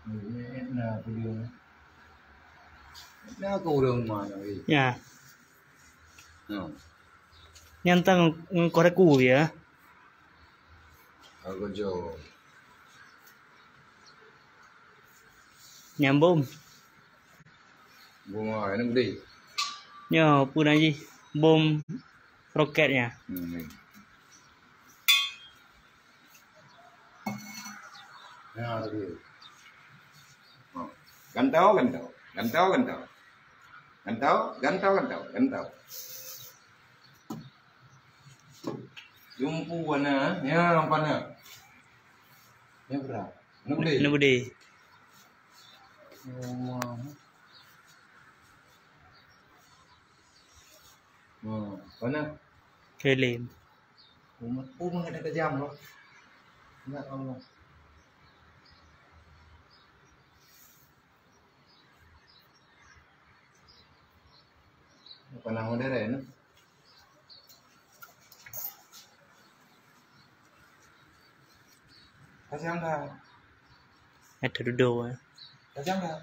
Nah, video. Nah, aku orang mana ni? Ya. Nah. Nyan tang ngon korek ku ya. Aku jo. Nyambung. Bunga ini gede. Nyo, pun aja bom roketnya. Hmm. Ya, tadi. Oh. Gantau, gantau. Gantau, gantau. Gantau, gantau, gantau, gantau. Jumpu warna, ya, warna. Ya, berat. Nak boleh? Nak boleh. Oh. Oh, warna? Kelem. Oh, oh, mengenai tajam loh. Ya Allah. Apa nama modern? Tajam dah. Ada duduk, eh. Tajam dah.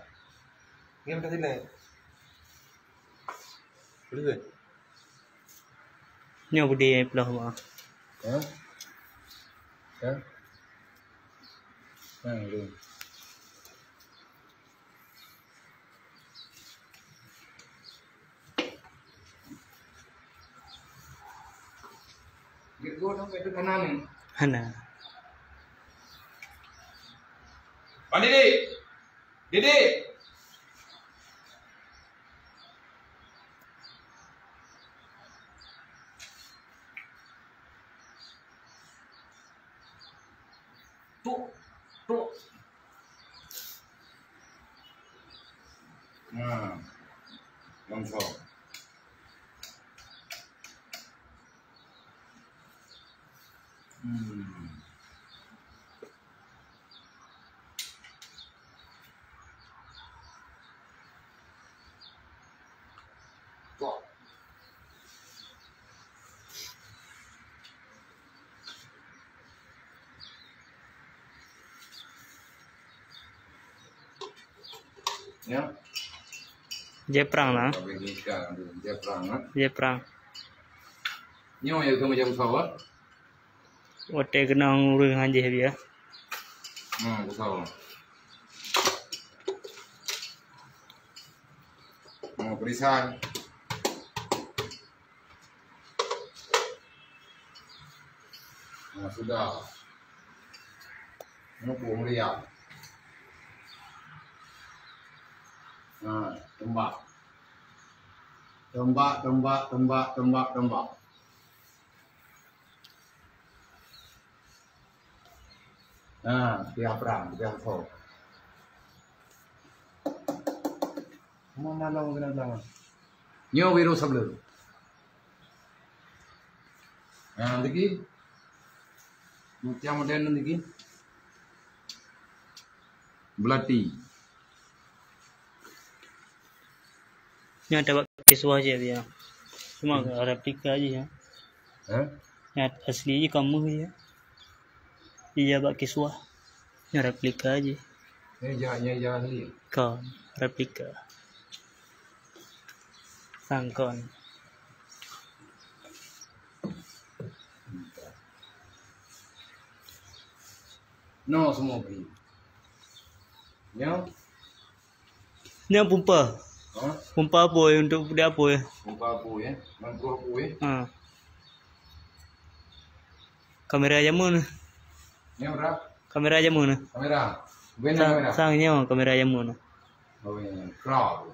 Game dah jelek. Boleh. Nyoe budé nyang peuleueh, Bang. Ha? Ha? Ha, boleh. Hana. Pak Didik! Didik! Tuk, tuk. Nah, langsung. Hmm. Tok. Ya. Jeprang lah. Jeprang lah. Jeprang. Nyoe ya ke macam sawah. Watèe keunong ureueng hanjeuh biasa. Hmm, betul. Hmm, perisai. Nah, sudah. Mupu meriah. Nah, tembak. Tembak, tembak, tembak, tembak, tembak. Nah, tiap perang, tiap sol. Mana nalong kena belakang? Nyoe virus sebelum. Nah, lagi. Macam modern lagi. Belati. Nyan tabak kiswah je dia. Cuma replika je ya. Ha? Nyan asli je kamu je. Iya bak kiswah. Nyan replika je. Nyan ja, nyan ja asli. Kon replika. Sangkon. No semua beli. Nyo. Nyan pumpa. Ha? Pumpa apui untuk dia apui. Pumpa apui, eh? Enam puluh apui, eh? Ha. Kamera jameun. Nyo berapa? Kamera jameun. Kamera. Bukan kamera. Sang nyo kamera jameun. Oh, ya. Crop.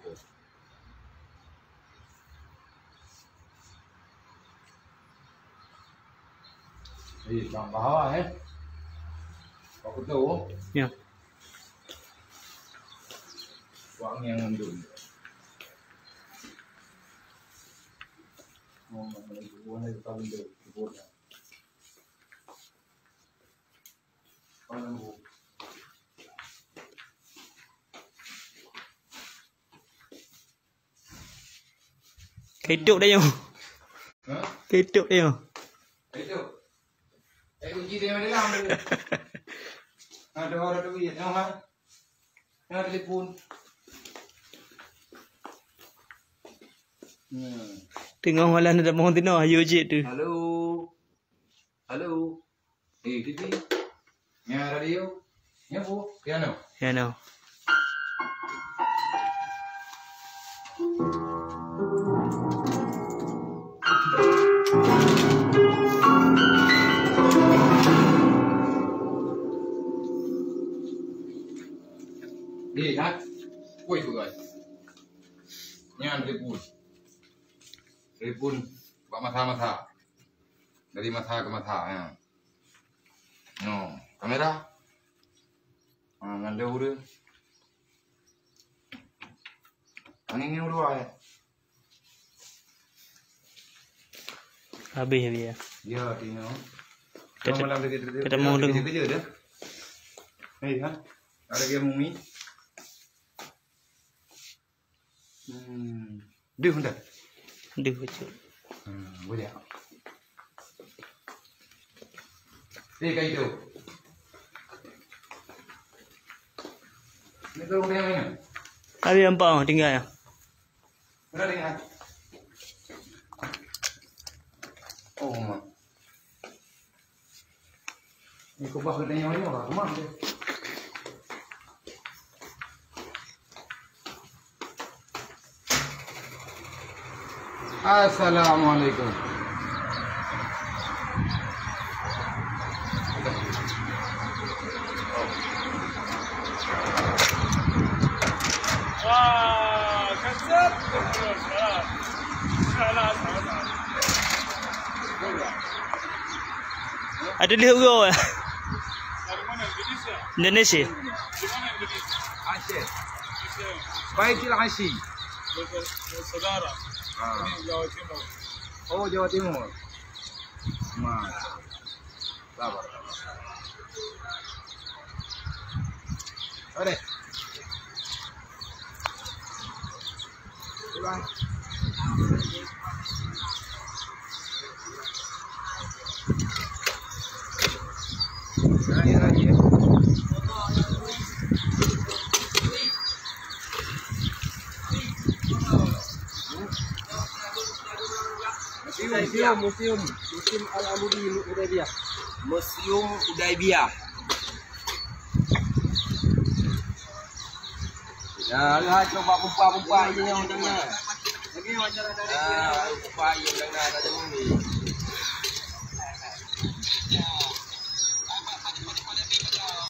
Eh, bang bawa, eh. Apa tu? Ya. Wang yang nganjung. Oh, mana tu? Mana tu? Tahu dia. Kaitok dah nyoe. Ha? Kaitok dah nyoe. Kaitok. Eh, kunci dia ada dalam tu. Ada orang tu, ya, ha? Nyan telepon. Hmm. Teungoh malam na tamong tinoh, ayo cit tu. Halo. Halo. Eh, Titi. Nyan radio. Nyan bu, piano. Piano. Ni, ha? Woi, tu, guys. Nyan telepon. Telepon bak mata-mata. Dari mata ke mata, ya. No, kamera. Ha, ngan deh ureueng. Angin ni ulua, ya. Habis, habis, ya. Ya, tino. Ketemu lagi, ketemu lagi. Kerja, kerja dah. Hei, ha? Ada dia mumi. Hmm. Deuh dah. Deuh bacut. Hmm, boleh. Eh, kain tu. Ni tu rumah yang mana? Ada yang empat, tinggal ya. Mana dengan? Oh, mak. Ni kubah kena nyoe-nyoe lah, kemah dia. Assalamualaikum. Wah, kasut. Salah, salah, salah. Ada lheuh uroe. Indonesia. Aceh. Baitul Haji. Saudara. Ah. Ini Jawa Timur. Oh, Jawa Timur. Mas. Sabar. Ada. Museum, museum, museum, museum Al-Amudi Hudaibiyah. Museum Hudaibiyah. Ya, lihat coba pumpa-pumpa ini yang tengah. Ah, pumpa yang tengah tadi ni.